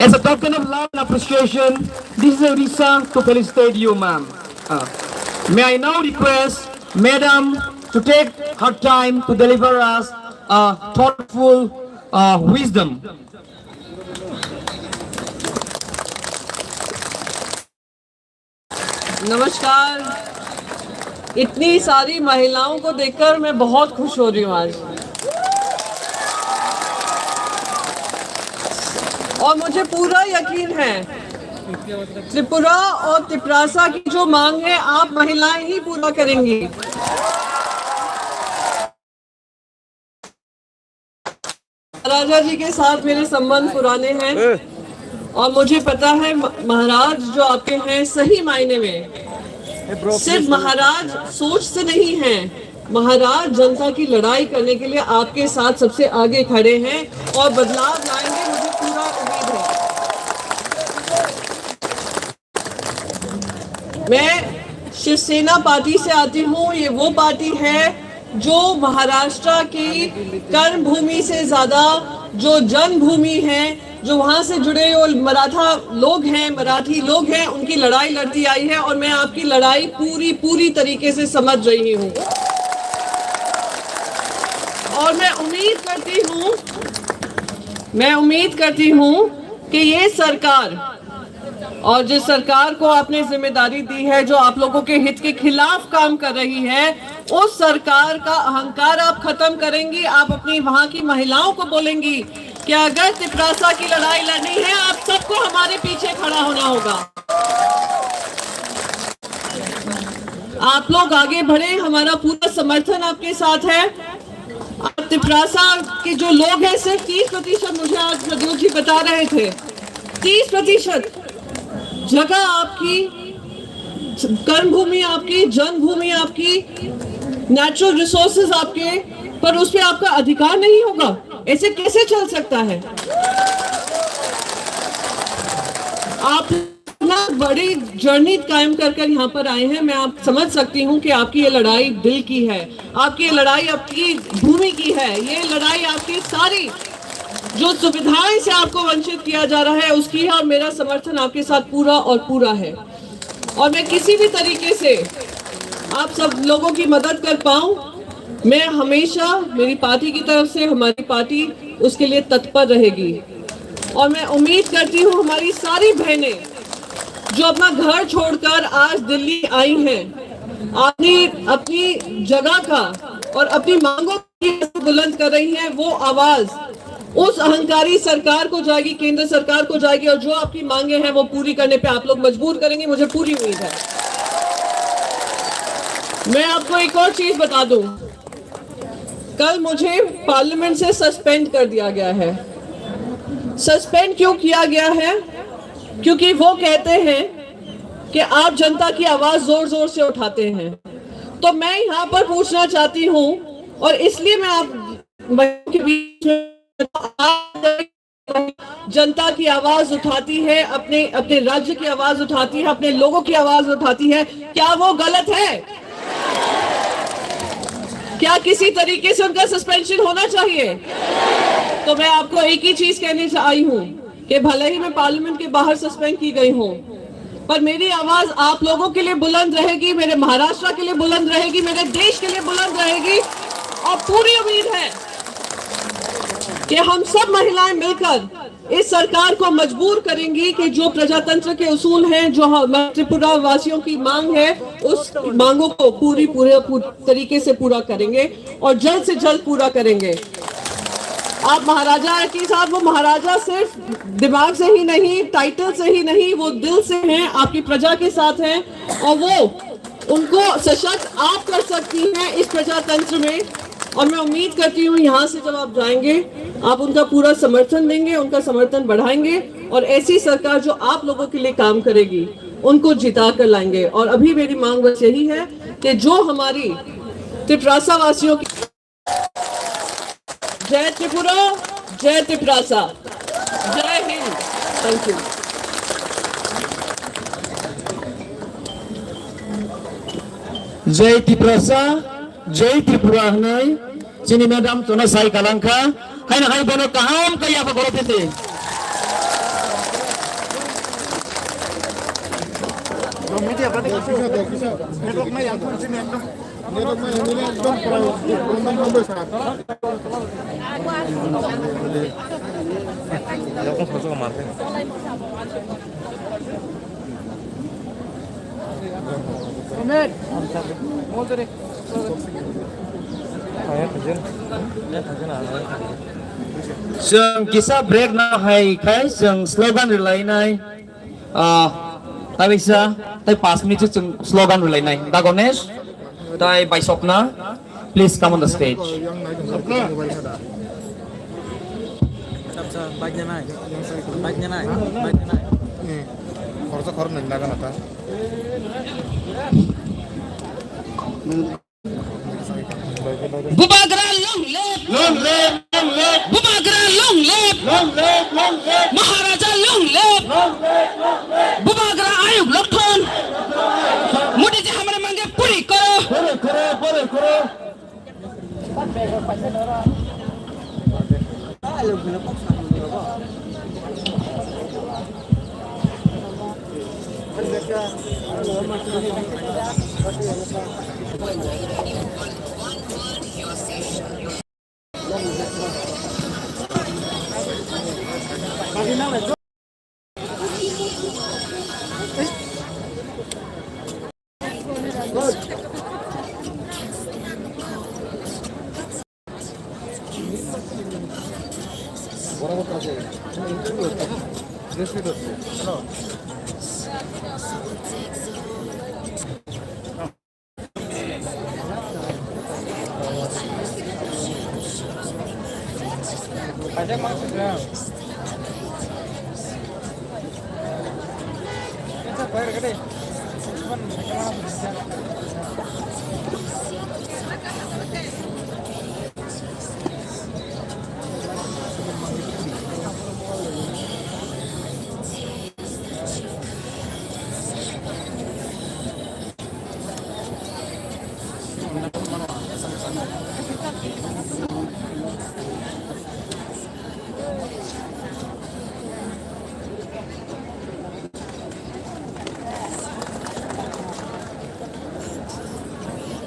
As a token of love and appreciation, this is a risa to felicitate you, ma'am. Ah. May I now request Madam to take her time to deliver us a thoughtful, uh, wisdom. नमस्कार। इतनी सारी महिलाओं को देखकर मैं बहुत खुश हो रही हूँ आज। और मुझे पूरा यकीन है, त्रिपुरा और तिपरासा की जो मांग है, आप महिलाएं ही पूरा करेंगी। राजा जी के साथ मेरे संबंध पुराने हैं और मुझे पता है, म-, महाराज जो आपके हैं, सही मायने में सिर्फ महाराज सोच से नहीं है, महाराज जनता की लड़ाई करने के लिए आपके साथ सबसे आगे खड़े हैं और बदलाव लाएंगे, मुझे पूरा उम्मीद है। मैं शिवसेना पार्टी से आती हूँ। ये वो पार्टी है जो महाराष्ट्र की कर्मभूमि से ज्यादा जो जन्मभूमि है, जो वहां से जुड़े हुए मराठा लोग हैं, मराठी लोग हैं, उनकी लड़ाई लड़ती आई है और मैं आपकी लड़ाई पूरी, पूरी तरीके से समझ रही हूँ। और मैं उम्मीद करती हूँ, मैं उम्मीद करती हूँ कि ये सरकार और जिस सरकार को आपने जिम्मेदारी दी है, जो आप लोगों के हित के खिलाफ काम कर रही है, उस सरकार का अहंकार आप खत्म करेंगी। आप अपनी वहां की महिलाओं को बोलेंगी कि अगर तिपरासा की लड़ाई लड़नी है, आप सबको हमारे पीछे खड़ा होना होगा। आप लोग आगे बढ़े, हमारा पूरा समर्थन आपके साथ है। और तिपरासा के जो लोग हैं, सिर्फ तीस प्रतिशत, मुझे आज प्रद्योत जी बता रहे थे, तीस प्रतिशत जगह आपकी, कर्मभूमि आपकी, जन्मभूमि आपकी, नेचुरल रिसोर्सेज आपके, पर उस पे आपका अधिकार नहीं होगा। ऐसे कैसे चल सकता है? आप इतना बड़ी जर्नी कायम कर कर यहाँ पर आए हैं। मैं आप समझ सकती हूँ कि आपकी ये लड़ाई दिल की है, आपकी ये लड़ाई आपकी भूमि की है, ये लड़ाई आपकी सारी जो सुविधाएं से आपको वंचित किया जा रहा है, उसकी है, और मेरा समर्थन आपके साथ पूरा और पूरा है। और मैं किसी भी तरीके से आप सब लोगों की मदद कर पाऊं, मैं हमेशा, मेरी पार्टी की तरफ से, हमारी पार्टी उसके लिए तत्पर रहेगी। और मैं उम्मीद करती हूँ, हमारी सारी बहनें जो अपना घर छोड़कर आज दिल्ली आई हैं, अपनी, अपनी जगह का और अपनी मांगों की बुलंद कर रही हैं, वो आवाज उस अहंकारी सरकार को जाएगी, केंद्र सरकार को जाएगी, और जो आपकी मांगे हैं, वो पूरी करने पे आप लोग मजबूर करेंगे, मुझे पूरी उम्मीद है। मैं आपको एक और चीज बता दूं, कल मुझे पार्लियामेंट से सस्पेंड कर दिया गया है। सस्पेंड क्यों किया गया है? क्योंकि वो कहते हैं कि आप जनता की आवाज जोर जोर से उठाते हैं। तो मैं यहाँ पर पूछना चाहती हूँ, और इसलिए मैं आप के बीच में, आप जनता की आवाज उठाती है, अपने, अपने राज्य की आवाज उठाती है, अपने लोगों की आवाज उठाती है, क्या वो गलत है? क्या किसी तरीके से उनका सस्पेंशन होना चाहिए? तो मैं आपको एक ही चीज कहने चा-, आई हूँ कि भले ही मैं पार्लियामेंट के बाहर सस्पेंड की गई हूँ, पर मेरी आवाज आप लोगों के लिए बुलंद रहेगी, मेरे महाराष्ट्र के लिए बुलंद रहेगी, मेरे देश के लिए बुलंद रहेगी। और पूरी उम्मीद है कि हम सब महिलाएं मिलकर इस सरकार को मजबूर करेंगी कि जो प्रजातंत्र के उसूल हैं, जो हम, त्रिपुरा वासियों की मांग है, उस मांगों को पूरी, पूरे, पूरी तरीके से पूरा करेंगे और जल्द से जल्द पूरा करेंगे। आप महाराजा की साथ, वो महाराजा सिर्फ दिमाग से ही नहीं, टाइटल से ही नहीं, वो दिल से हैं, आपकी प्रजा के साथ हैं और वो उनको सशक्त आप कर सकती हैं इस प्रजातंत्र में। और मैं उम्मीद करती हूँ, यहाँ से जब आप जाएंगे, आप उनका पूरा समर्थन देंगे, उनका समर्थन बढ़ाएंगे और ऐसी सरकार जो आप लोगों के लिए काम करेगी, उनको जिता कर लाएंगे। और अभी मेरी मांग बस यही है कि जो हमारी तिपरासा वासियों की जय त्रिपुरा, जय तिपरासा, जय Hind. Thank you। Jai Tiprasa, Jai Tripura hwnwi chini madam tono sai kalangkha. Haino hai bono kaham kaya ba goro tete. Chwng kisa break no hai khai chwng slogan rwlainai. Ah, tai bisa, tai pas minute chwng slogan rwlainai. Da Ganesh, tai Baisokna, please come on the stage. Bike nai, bike nai, bike nai. Khoroksa khoroknwi nagana ta. Bubagra long live! Long live, long live! Bubagra long live! Long live, long live! Maharaja long live! Long live, long live! Bubagra ayuk lokthon! Modi ji hamare mange puri karo! Puri karo, puri karo!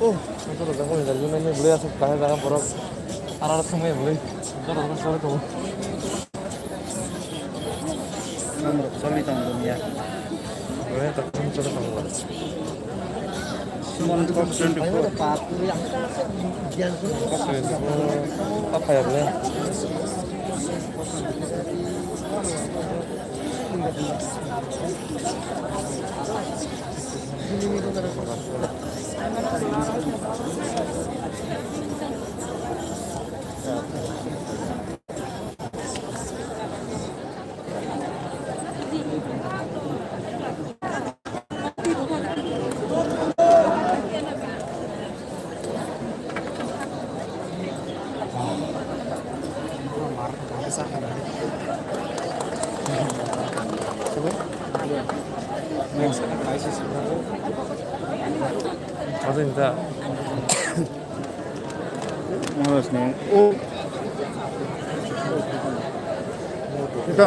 Oh, motor rok jangkho ni jagwi nangni bwlwi aswk kahai jaga borok. Ara thangmani bwlwi. Motor rok choli tongo. Choli tongo ya. Bwlwi to choli tongo. Sumo twenty-four. Twenty-four. Apa ya, bwlwi? Ito.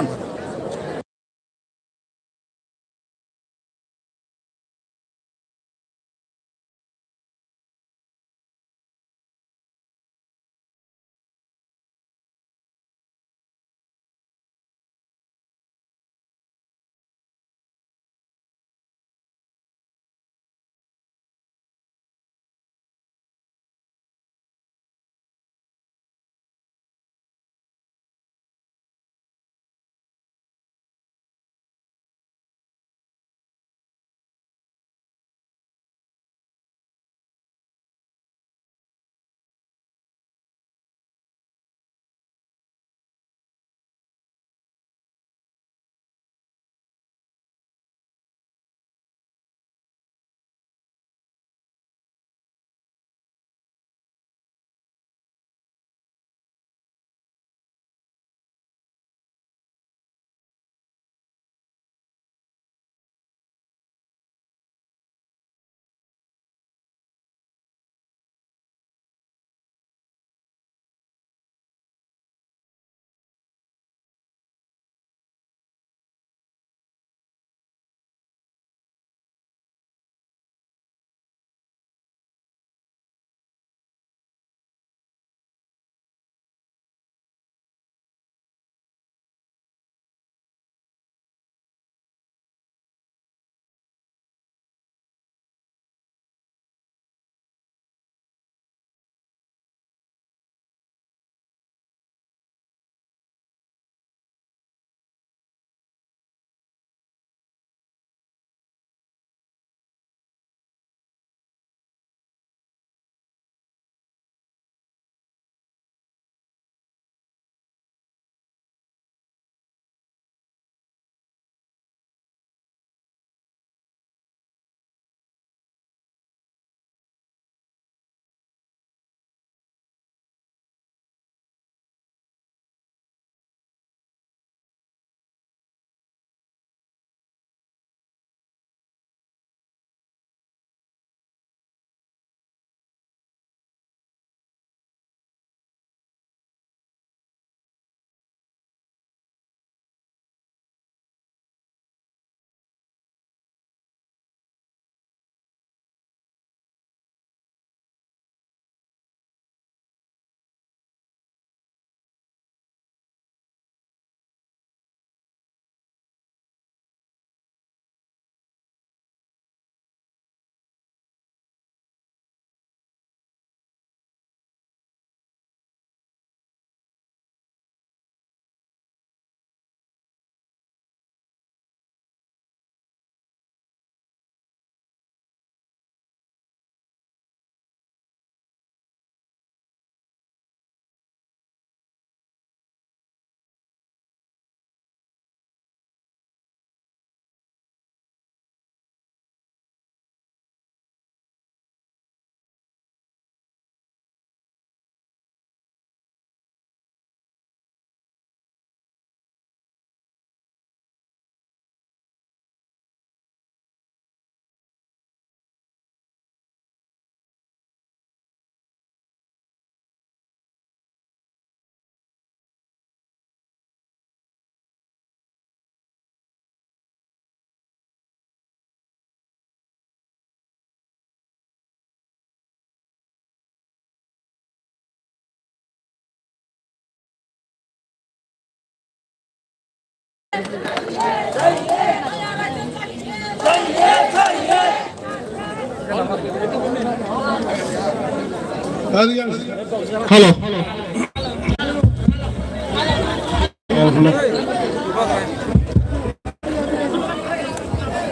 Hello.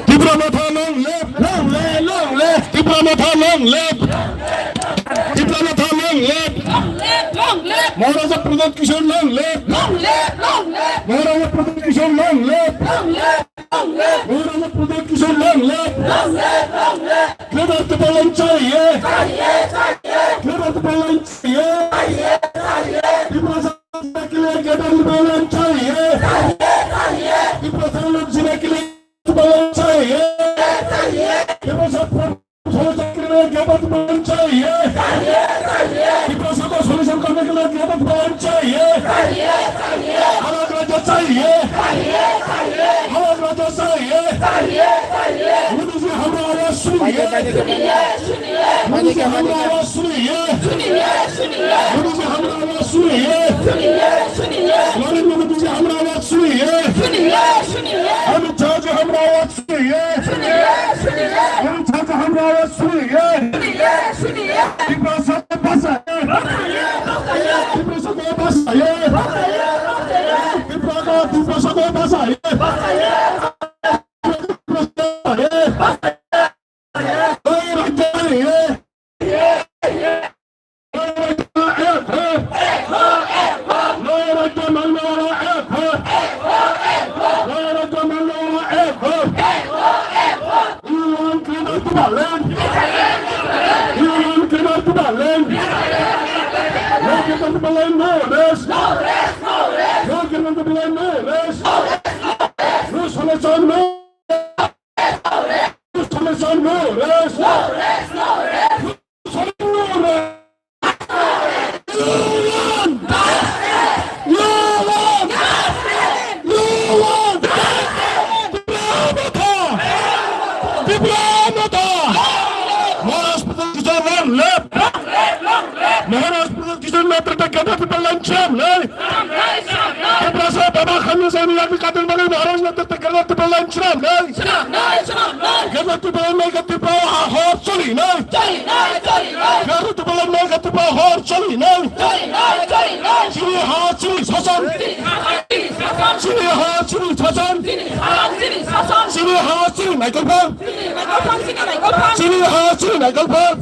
Tipra Motha long live, long live, long live. Tipra Motha long live. Tipra Motha long live. Long live, long live. Maharaja Pradyot Kishore long live. Long live, long live. Maharaja Pradyot Kishore long live. Long live, long live. Maharaja Pradyot Kishore long live. Long live, long live. Greater Tipraland chahiye. Chahiye, chahiye. Greater Tipraland chahiye. Chahiye, chahiye. Tiprasa ke liye Greater Tipraland chahiye. Chahiye, chahiye. Tiprasa log jine ke liye Tipraland chahiye. Chahiye. Tiprasa Solution के लिए ज्ञापन प्रदान चाहिए। चाहिए, चाहिए। तिप्रासा को solution करने के लिए ज्ञापन प्रदान चाहिए। चाहिए, चाहिए। अलग राज्य चाहिए। चाहिए, चाहिए। अलग राज्य चाहिए। चाहिए, चाहिए। मोदी जी, हमारा आवाज सुनिए। सुनिए, सुनिए। मोदी जी, हमारा आवाज सुनिए। सुनिए, सुनिए। मोदी जी, हमारा आवाज सुनिए। सुनिए, सुनिए। नरेंद्र मोदी जी, हमारा आवाज सुनिए। सुनिए, सुनिए। अमित शाह जी, हमारा आवाज सुनिए। सुनिए, सुनिए। अमित शाह जी, हमारा आवाज सुनिए। सुनिए, सुनिए। तिप्रासा को बचाइए। बचाइए, बचाइए। तिप्रासा को बचाइए। बचाइए, बचाइए। तिप्रा का, तिप्रासा को बचाइए। बचाइए, बचाइए। तिप्रासा को बचाइए। बचाइए। कोई राज्य नहीं है। नया राज्य मांगने वाला एक है। नया राज्य मांगने वाला एक है। You want Greater Tipraland? You want Greater Tipraland? No Greater Tipraland, no rest. No Greater Tipraland, no rest. No solution, no. Solution, no rest. No rest, no rest. Solution, no rest. You want justice. You want justice. You want justice. Tipra Motha. Tipra Motha. Maharaj Pradyot Kishore long live. Maharaj Pradyot Kishore netrite Greater Tipraland cham nai. Tiprasa baba khamya sani yakni katin bagwi Maharaj netrite Greater Tipraland cham nai. Greater Tipraland nai khe Tripura hor choli nai. Greater Tipraland nai khe Tripura hor choli nai. Chini ha chini sasan. Chini ha chini sasan. Chini ha chini naikolphang. Chini ha chini naikolphang.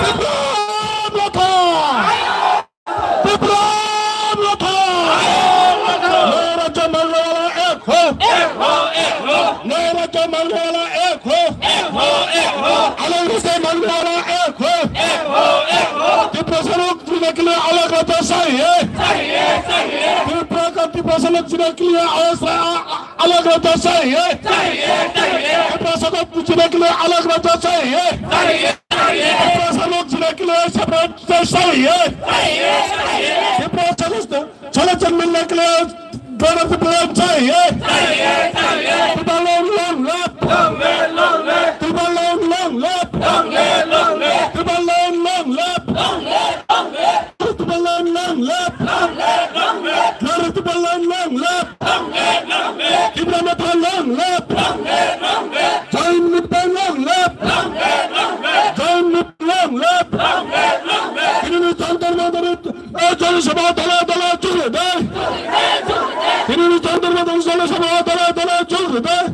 Tipra Motha. Tipra Motha! Naya Rajya mangne wala ek ho! Ek ho, ek ho! Naya Rajya mangne wala ek ho! Ek ho, ek ho! Alag Rajya mangne wala ek ho! Ek ho, ek ho! Tiprasa log jine ke liye alag rajya chahiye! Chahiye, chahiye! Tripura ka Tiprasa log jine ke liye alag, alag rajya chahiye! Chahiye, chahiye! Tiprasa log jine ke liye alag rajya chahiye! Chahiye! Tiprasa log jine ke liye separate state chahiye. Tiprasa ko solution milne ke liye Greater Tipraland chahiye. Tipraland long live. Tipraland long live. Tipraland long live. Tipraland long live. Greater Tipraland long live. Tipra Motha long live! Join Mukta long live! Join Mukta long live! Tinini Jantar Mantar, eh, Jana Sabha dole dole juri dai! Tinini Jantar Mantar Jana Sabha dole dole juri dai!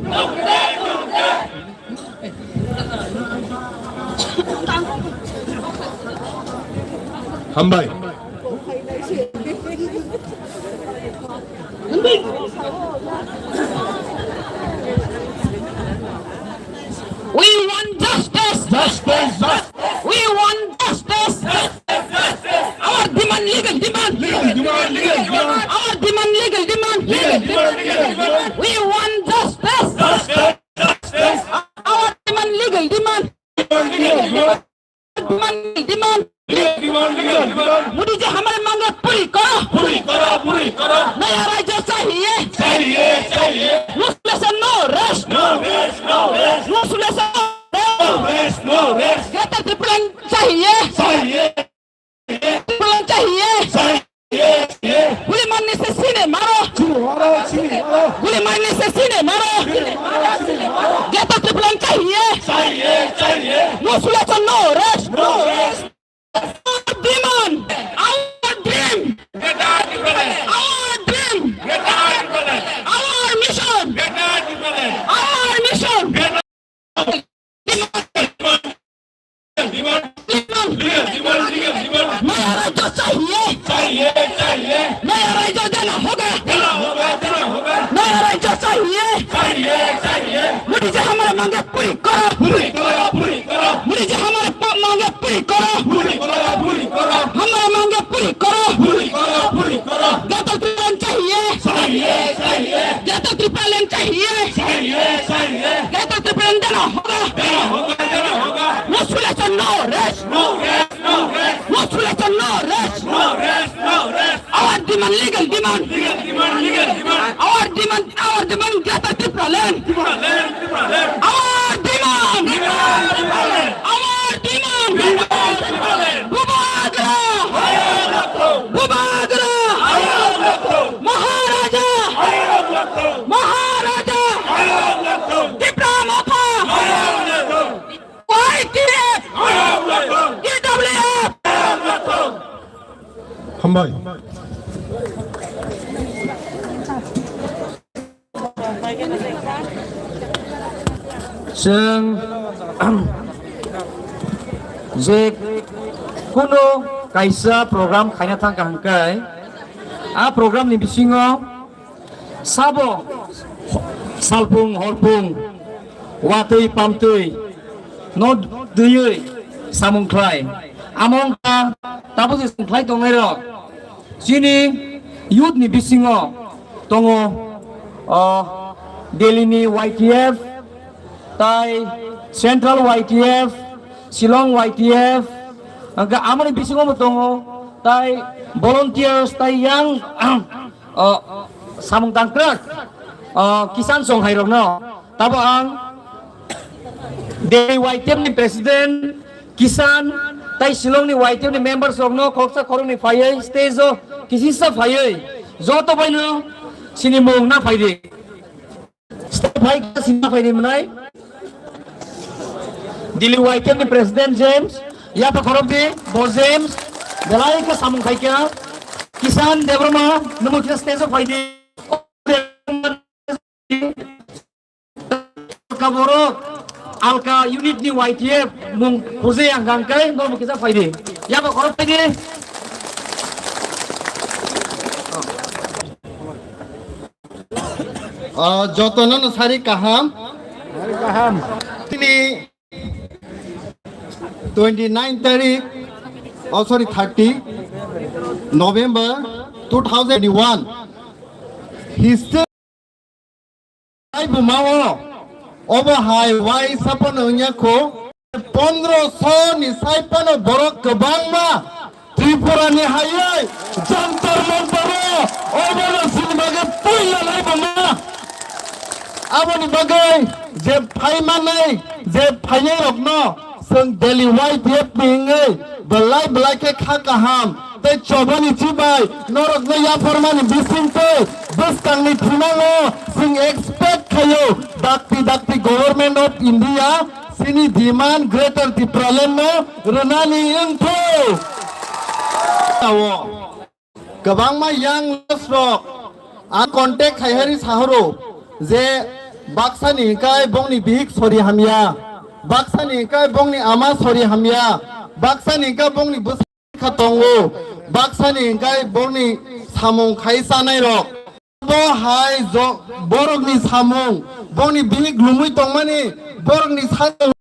Hambai. We want justice. Justice, justice. We want justice. Justice, justice. Our demand, legal demand. Legal demand, legal demand. Our demand, legal demand. Legal demand, legal demand. We want justice. Justice, justice. Our demand, legal demand. Legal demand. Demand, demand. Legal demand, legal demand. Modi जी हमारी मांग पूरी करो। पूरी करो, पूरी करो। नया राज्य चाहिए। चाहिए, चाहिए। No solution, no rest. No rest, no rest. No solution, no rest. No rest, no rest. Greater Tipraland चाहिए। चाहिए। Tipraland चाहिए। चाहिए, चाहिए। We demand necessary. चाहिए, चाहिए, चाहिए। नया राज्य देना होगा। देना होगा, देना होगा। नया राज्य चाहिए। चाहिए, चाहिए। मोदी जी हमारे मांगे पूरी करो। पूरी करो, पूरी करो। मोदी जी हमारे प-, मांगे पूरी करो। पूरी करो, पूरी करो। हमारे मांगे पूरी करो। पूरी करो, पूरी करो। गणतंत्र चाहिए। चाहिए, चाहिए। गणतंत्र चाहिए। चाहिए, चाहिए। गणतंत्र देना होगा। देना होगा, देना होगा। No solution, no rest. No rest, no rest. No solution, no rest. No rest, no rest. Our demand, legal demand. Legal demand, legal demand. Our demand, our demand, Greater Tipraland. Tipraland, Tipraland. Our demand. Demand, Tipraland. Our demand. Demand, Tipraland. Bubagra. Hayam lakto. Bubagra. Hayam lakto. Maharaja. Hayam lakto. Maharaja. Hayam lakto. Tipra Motha. Hayam lakto. Y T F! T W F! Hambai. Chwng je kunu kaisa program khaina thangkha hwnkhe, a program ni bisingo sabo salpung horpung watwi pamtwi no twiwi samung khlai. Amo wngkha tabuk je samung khlai tongnairok chini youth ni bisingo tongo, o, Delhi ni Y T F, tai Central Y T F, Shillong Y T F, hwnkhe amoni bisingo bo tongo, tai volunteers, tai yang, o, samung tangkrak, o, Kisan Songhai rokno. Tabo ang Delhi Y T F ni president, Kisan, tai Shillong ni Y T F ni members rokno khoroksa khoroknwi phaiwi stage o kisisa phaiwi joto baino sini mung na phaidi. Step hai ka sima phaini mwnai. Delhi Y T F ni President James, yapha khorok di, bo James, belai khe samung khai kha. Kisan Debbarma, nwng khe stage o phai di. Ka borok, Alka unit ni Y T F, mung khujui ang gang kai, no bo kisa phai di. Yapha khorok phai di. Ah, jotono no sari kaham. Sari kaham. Tini twenty nine tarik, oh sorry, thirty November two thousand one. History bumao, obo hai wai sapano wngya kho. Pondroso ni sai phano borok kwbangma Tripura ni hayai Jantar Mantar o obono sini bagwi puila lai buma. Aboni bagwi je phai manai, je phainai rokno chwng Delhi Y T F ni wngwi belai belai khe kha kaham tei chobani chibai norokno yapharmani bisingtwi bwskangni thimango chwng expect khaio. Dakti dakti Government of India chini demand Greater Tipraland no rwnani wngthu. Kwbangma young leaders rok ang contact khaihari sahoro je baksani hingkai bongni bihik sori hamya, baksani hingkai bongni ama sori hamya, baksani hingkai bongni bwsa kha tongo, baksani hingkai bongni samung khai chanai rok. Bo hai jo-, borokni samung, bongni bihik lumui tongmani, borokni sajwk,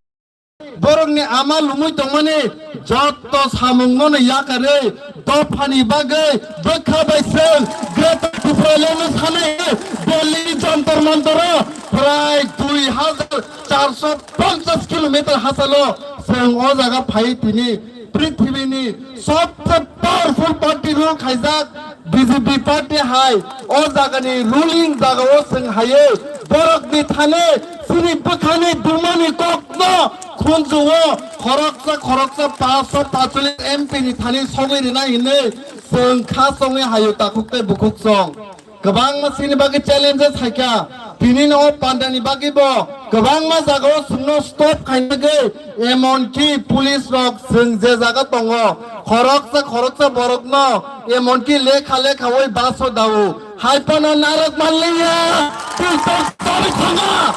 borokni ama lumui tongmani, jotto samungno no yakarwi dophani bagwi bwkha bai chwng Greater Tipraland no sanai Delhi Jantar Mantar o prai dui hajar charso ponchas kilometer hachalo chwng o jaga phai tini prithibini sobse powerful party rule khaijak B J P party hai o jagani ruling jagao chwng haiwi borokni thani chini bwkhani dumani kokno khunjuo khoroksa khoroksa paanch sho paanchchollish M P ni thani sogwi rina hinwi chwng kha chongwi haio takhuk tei bukhuk chong. Kwbangma chini bagwi challenges hai kha. Tini no o pandani bagwi bo kwbangma jagao chwngno stop khaina bagwi, emonki police rok chwng je jaga tongo, khoroksa khoroksa borokno emonki lekha lekha oi bus o dao. Hai phano narwk manliya, twi tok tok thanga.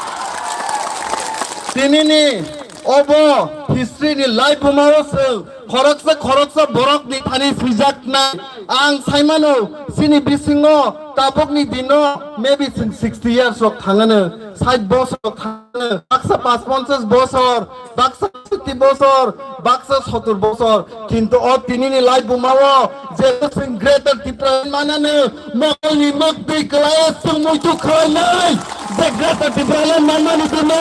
Tinini obo history ni life bumao chwng Khoroksa khoroksa borokni thani swijaknai. Ang saimano, chini bisingo tabukni dino maybe chwng sixty years rok thangano, sait bosor rok thangano, baksa pas ponchas bosor, baksa soti bosor, baksa sotor bosor. Kintu o tinini laibumao je chwng Greater Tipraland manano, mokolni mokti kwlaiyo chwng muitu khlainai. Je Greater Tipraland manmani dino,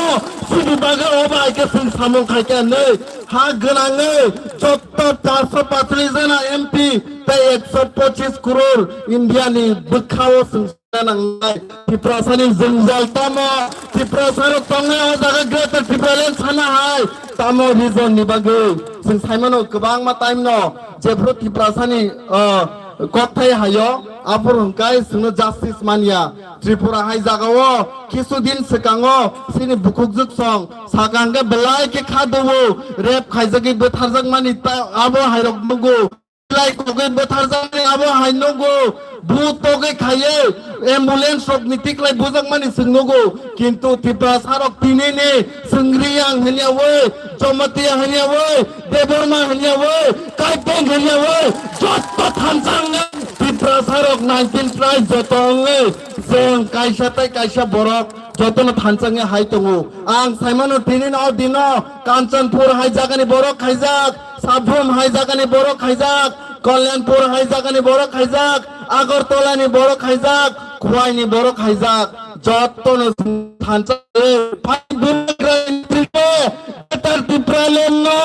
chini bagwi o bai khe chwng samung khaikha nai. Ha gwnangwi jotto charso pachlis jona M P tei ekso pochis crore India ni bwkhao chwng sana nangnai. Tiprasani jwngjal tamo? Tiprasarok tongnai o jaga Greater Tipraland sana hai tamo region ni bagwi? Chwng saimano kwbangma time no jephru Tiprasani, ah, kokthai hayo aphuru hwnkhe chwngno justice manya. Tripura hai jagao kisu din swkango chini bukhukjwk song sakang khe belai khe kha duo, rape khaijagwi bwtharjak mani ta-, abo hairok nugo. Belai kogwi bwtharjak mani abo hai nugo. Bu togwi khaiwi ambulance rok ni tiklai bujak mani chwng nugo. Kintu Tiprasa rok tinini chwng Riyang hwnyawi, Jamatia hwnyawi, Debbarma hwnyawi, Kaipeng hwnyawi, jotto thansa wngya Tiprasa rok nineteen tribe jotto wngwi. Chwng kaisa tei kaisa borok jotono thansa wngya hai tongo. Ang saimano tini no dino Kanchanpur hai jagani borok khaijak, Sabrum hai jagani borok khaijak, Kalyanpur hai jagani borok khaijak, Agartala ni borok khaijak, Khowai ni borok khaijak, jotono thansa wngwi phai bwrwi Greater Tipraland no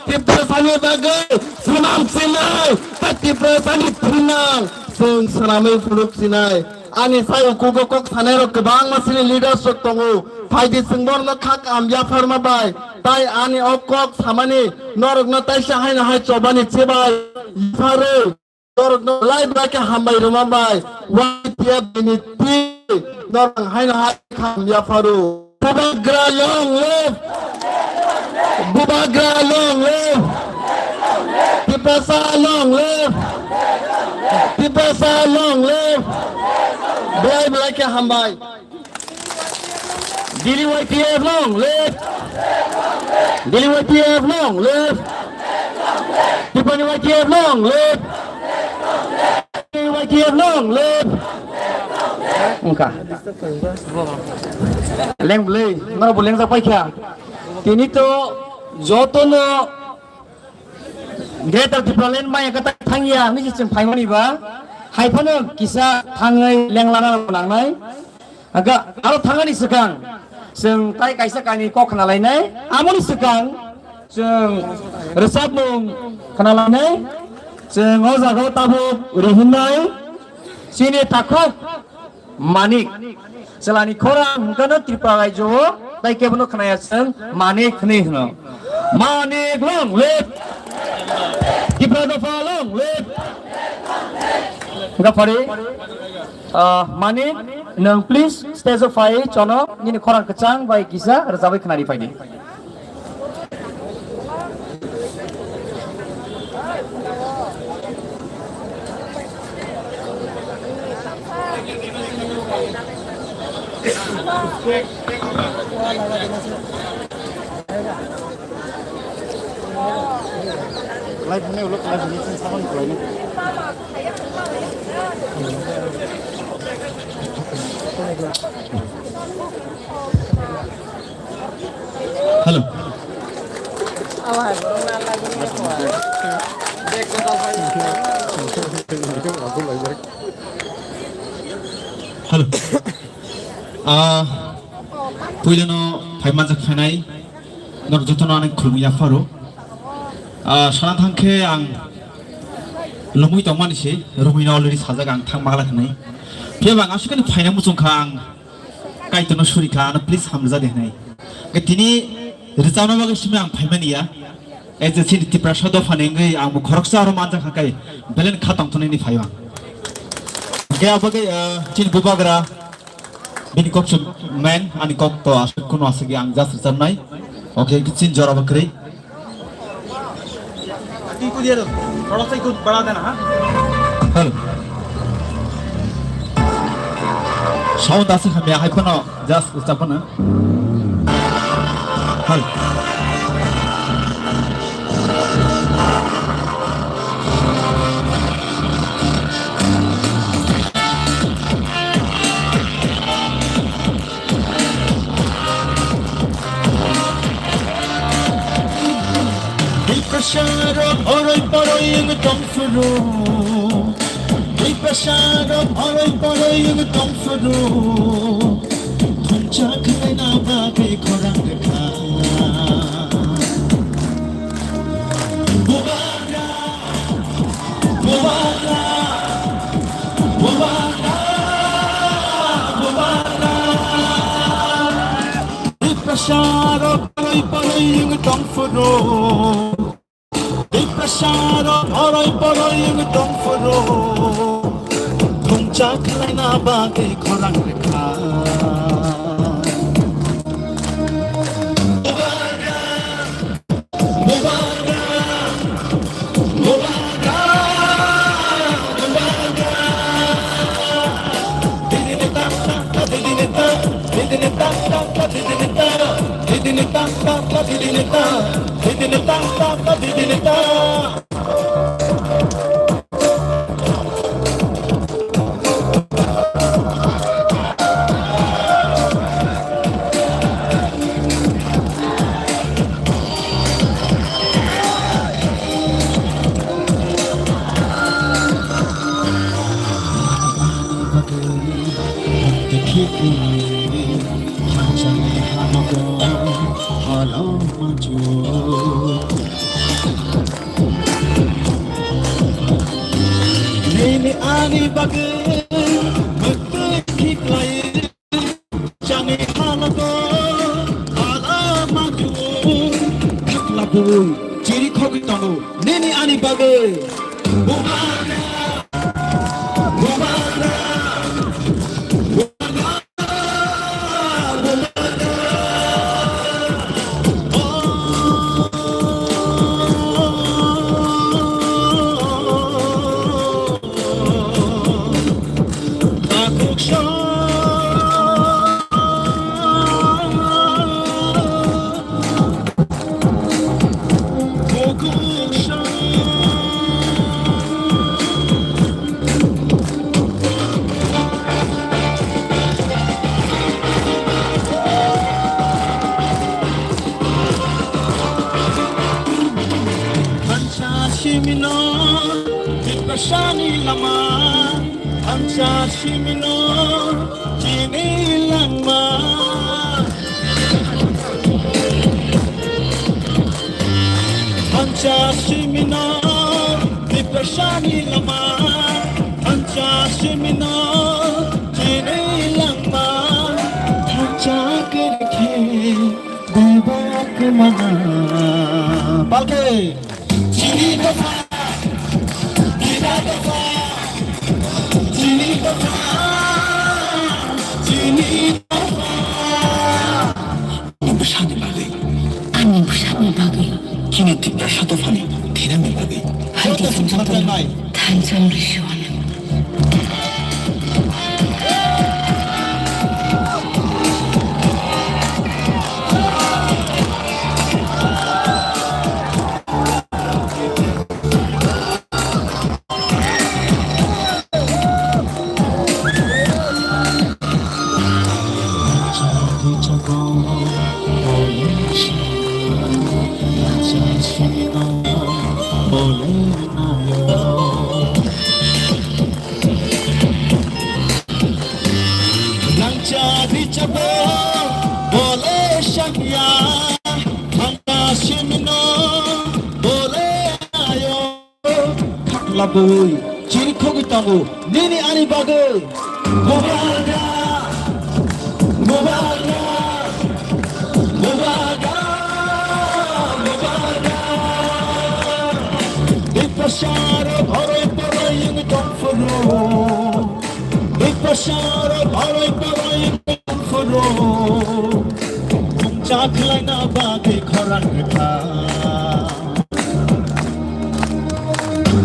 Tiprasani bagwi swnam sinai, ta Tiprasani phunang chwng swnamwi phunuk sinai. Ani sai ukugo kok sanai rok kwbangma sini leaders rok tongo. Phaidi chwng borno kha kaham yapharma bai. Tai ani o kok samani norokno taisa haino hai chobani chibai yapharwi norokno lai bai khe hambai rwma bai. Y T F ni team norok haino hai kaham yapharo. Bubagra long live! Bubagra long live! Tiprasa long live! Tiprasa long live! Belai belai khe hambai. Delhi Y T F long live! Delhi Y T F long live! Tipani Y T F long live! Y T F long live! Wngkha. Leng bwlwi, norok bo lengjak paikha. Tini to jotono Greater Tipraland maya kata thangya, nisi chwng phaimani ba. Haiphano kisa thangwi lenglana nangnai. Aga, aro thangani swkang, chwng tai kaisa kainwi kok khna lainai. Amoni swkang, chwng rwchapmung khna lainai. Chwng o jaga o tabuk rihinnai. Chini takhuk Manik. Chwlani khorang hwnkhe no Tripura rajyo o, tai kebono khnaya chwng Manik hwnwi hwno. Manik long live! Tipra dopha long live! Hwnkha phari, ah, Manik, nwng please stage o phai chono nini khorang kwchang bai kisa rwchabwi khnari phaidi. Live hwnwi ulo, live hwnwi chwng sakno khlainai. Hello. Hello. Ah, puilano phai manjak phainai. Norok jotono ani khulumung yapharo. Ah, sana thangkhe ang lomwi tongmani se, romwino already sajak ang thang magla hwnwi. Phiya ba ang aswkani phaina muchungkha ang Kaitorno surikha, ano please hamjadi hwnwi. Khe tini rwchapna bagwi simi ang phaimani ya. As a chini Tiprasa dophani wngwi ang bo khoroksa aro manjakha khe belai kha tongthoknani phaio ang. Khe abagwi, ah, chini bubagra. Bini kok se main, ani kok to aswk kunu aswk ang just rwchapnai. Okay, kichin jora ba kwrwi. Hello. Sound aswk hamya hai phano just rwchap phano. Hello. Horoi poroi wng tong phuru, tei bwsarok horoi poroi wng tong phuru, thumsa khlaina bagwi khorang rwkha. Bubagra, bubagra, bubagra, bubagra. Tei bwsarok horoi poroi wng tong phuru. Tei bwsarok horoi poroi wng tong phuru, thumsa khlaina bagwi khorang rwkha. Bubagra, bubagra, bubagra. Didini ta ta ta, didini ta, didini ta ta ta, didini ta, didini ta ta ta, didini ta, didini ta ta ta, didini ta. Nini ani bagwi mwktwi khiklai. Chani halago ala manju. Khakla bui chiri khogwi tongo nini ani bagwi. Bubagra, bubagra, bubagra, bubagra. Thansa simino, tiprasani lama. Thansa simino, chini langma. Thansa simino, tiprasani lama. Thansa simino, chini langma. Thansa kerkhe, deba kemana. Palke. Chini dopha, bida dopha, chini dopha, chini dopha. Ani bwsani bagwi. Ani bwsani bagwi. Chini Tiprasa dophani thinangni bagwi. Hai di sumjak thansa rishio. Langcha bichabo bole shakya, thangta simino bole ayo. Khakla bui chiri khogwi tongo nini ani bagwi. Bubagra, bubagra, bubagra, bubagra. Tiprasarok horoi poroi wng tong phuru. Tiprasarok horoi poroi wng tong phuru. Thumsa khlaina bagwi khorang rwkha.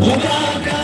Bubagra.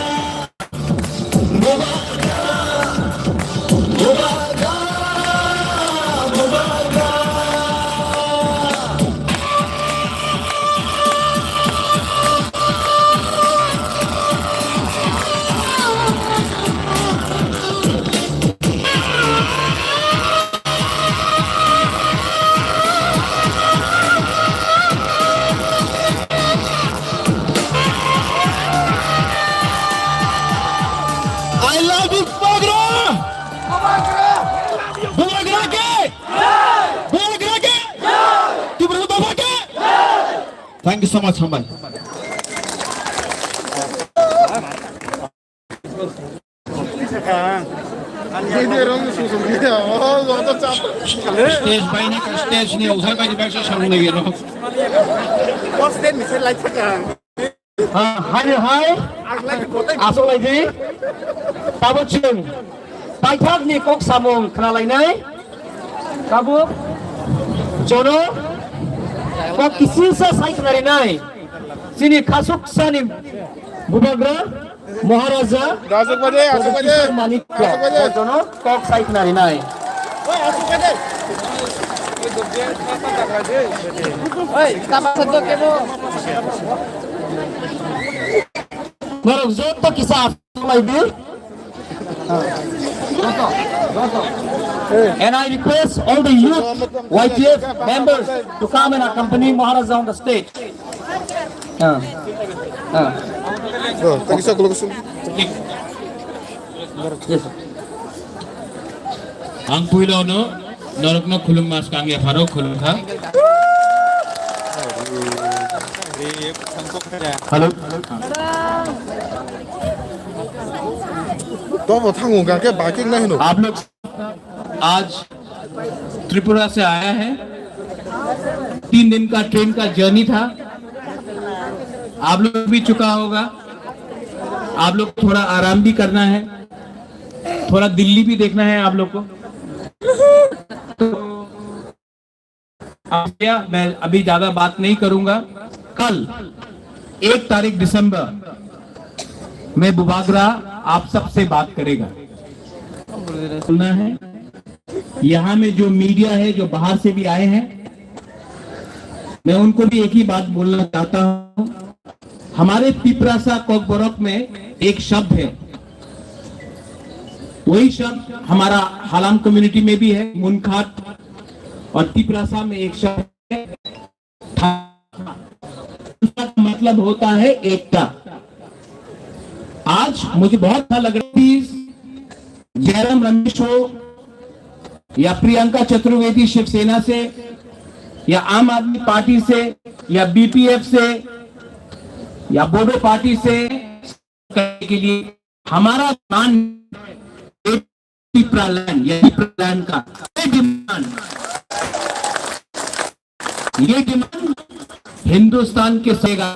I love you, Bubagra! Bubagra ke! Bubagra ke! Tipra Motha ke! Thank you so much, hambai. Stage baina ka stage ni uthai bai bai sa sarung lagi ro. First time ni se light thaka. Ah, hai hai. Aswk lai di. Tabuk chwng paithak ni kok samung khna lainai. Tabuk jono kok kisisa sai khna rinai. Chini khasuk sani Bubagra. Maharaja Aswk bai de, aswk bai de. Manikya, aswk bai de. Bojono kok sai khna rinai. Norok joto kisa aswk lai di. And I request all the youth Y T F members to come and accompany Maharaja on the stage. Ah. Ah. Ang puila no norokno khulum mas kang ya pharo khulum kha. Hello. To bo thango ga ke baking na hino. आप लोग आज त्रिपुरा से आया है, तीन दिन का ट्रेन का जर्नी था, आप लोग भी चुका होगा, आप लोग थोड़ा आराम भी करना है, थोड़ा दिल्ली भी देखना है आप लोग को। तो अब क्या, मैं अभी ज्यादा बात नहीं करूंगा। कल एक तारीख दिसंबर में बुबागरा आप सबसे बात करेगा। सुनना है, यहाँ में जो मीडिया है, जो बाहर से भी आए हैं, मैं उनको भी एक ही बात बोलना चाहता हूँ। हमारे तिपरासा कोकबोरोक में एक शब्द है, वही शब्द हमारा हालाम कम्युनिटी में भी है, मुनखाट, और तिपरासा में एक शब्द है, था। उसका मतलब होता है एकता। आज मुझे बहुत अच्छा लग रहा है, जयराम रमेश हो या प्रियंका चतुर्वेदी शिवसेना से या आम आदमी पार्टी से या बी पी एफ से या बोडो पार्टी से करने के लिए हमारा डिमांड एक तिपरा लैंड या तिपरा लैंड का ये डिमांड, ये डिमांड हिंदुस्तान के सेगा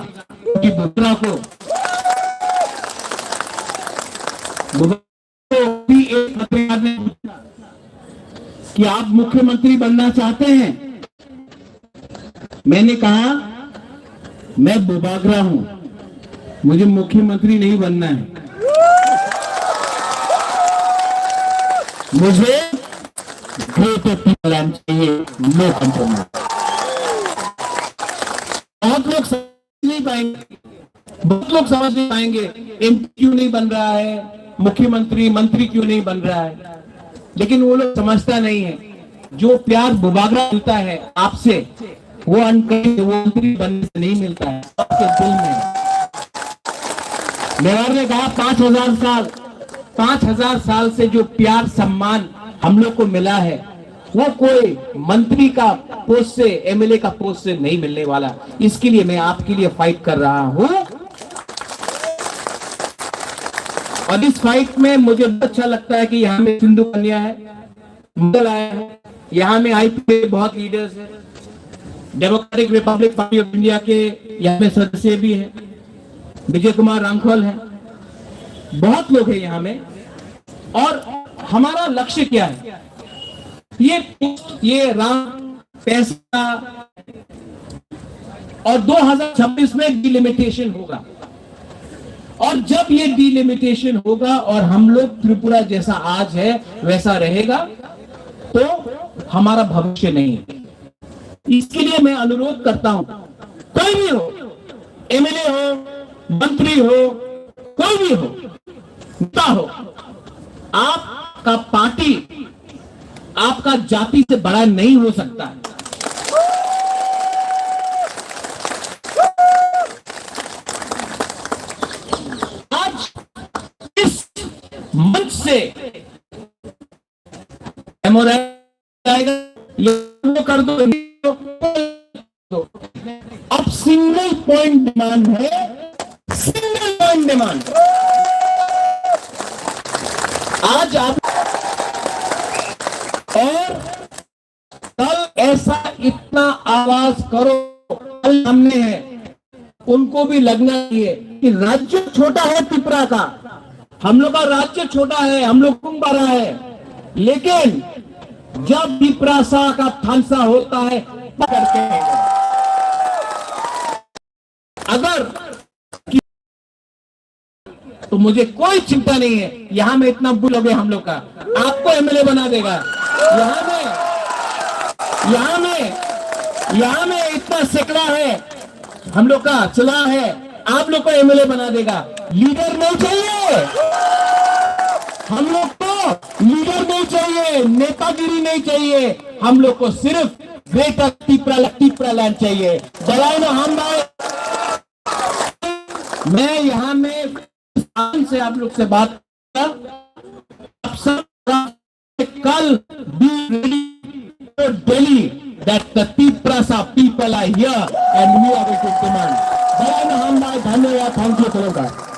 कि बुबरा को, बुबरा को भी एक पत्रकार ने पूछा कि आप मुख्यमंत्री बनना चाहते हैं? मैंने कहा, मैं बुबागरा हूं, मुझे मुख्यमंत्री नहीं बनना है, मुझे ग्रेटर टिपरालैंड चाहिए, नो कॉम्प्रोमाइज। बहुत लोग समझ नहीं पाएंगे, बहुत लोग समझ नहीं पाएंगे, एमपी क्यों नहीं बन रहा है, मुख्यमंत्री, मंत्री क्यों नहीं बन रहा है, लेकिन वो लोग समझता नहीं है। जो प्यार बुबागरा मिलता है आपसे, वो अनकहीं, वो मंत्री बनने से नहीं मिलता है, आपके दिल में। मेवाड़ ने कहा, पाँच हज़ार साल, पाँच हज़ार साल से जो प्यार सम्मान हम लोग को मिला है, वो कोई मंत्री का पोस्ट से, एमएलए का पोस्ट से नहीं मिलने वाला। इसके लिए मैं आपके लिए फाइट कर रहा हूं। और इस फाइट में मुझे बहुत अच्छा लगता है कि यहाँ में सिंधु कन्या है, मंडल आया है, यहाँ में आईपीए बहुत लीडर्स हैं, democratic Republic party of India के यहाँ में सदस्य भी हैं, विजय कुमार रांखल हैं, बहुत लोग हैं यहाँ में। और हमारा लक्ष्य क्या है? ये, ये राम पैसा और दो हज़ार छब्बीस में डिलिमिटेशन होगा, और जब ये डिलिमिटेशन होगा और हम लोग त्रिपुरा जैसा आज है वैसा रहेगा, तो हमारा भविष्य नहीं है। इसके लिए मैं अनुरोध करता हूं, कोई भी हो, एमएलए हो, मंत्री हो, कोई भी हो, नेता हो, आपका पार्टी आपका जाति से बड़ा नहीं हो सकता है। आज इस मन से मेमोरेंडम आएगा, ये कर दो, अब सिंगल पॉइंट डिमांड है, सिंगल पॉइंट डिमांड। आज आप और कल ऐसा इतना आवाज करो, कल हमने है, उनको भी लगना चाहिए कि राज्य छोटा है तिपरा का, हम लोग का राज्य छोटा है, हम लोग कम बड़ा है, लेकिन जब तिपरासा का थानसा होता है, पकड़ के अगर तो मुझे कोई चिंता नहीं है। यहाँ में इतना बुल हो गया हम लोग का, आपको एमएलए बना देगा। यहाँ में, यहाँ में, यहाँ में इतना सैकड़ा है हम लोग का, चला है, आप लोग को एमएलए बना देगा। लीडर नहीं चाहिए हम लोग को, लीडर नहीं चाहिए, नेतागिरी नहीं चाहिए हम लोग को, सिर्फ ग्रेटर तिपरा, तिपरा लैंड चाहिए। बलायनो हामबाय। मैं यहाँ में शान से आप लोग से बात कर, आप सब कल be ready for Delhi that the Tiprasa people are here and we are ready to demand. बलायनो हामबाय, धन्यवाद, thank you, खुलुमबाय।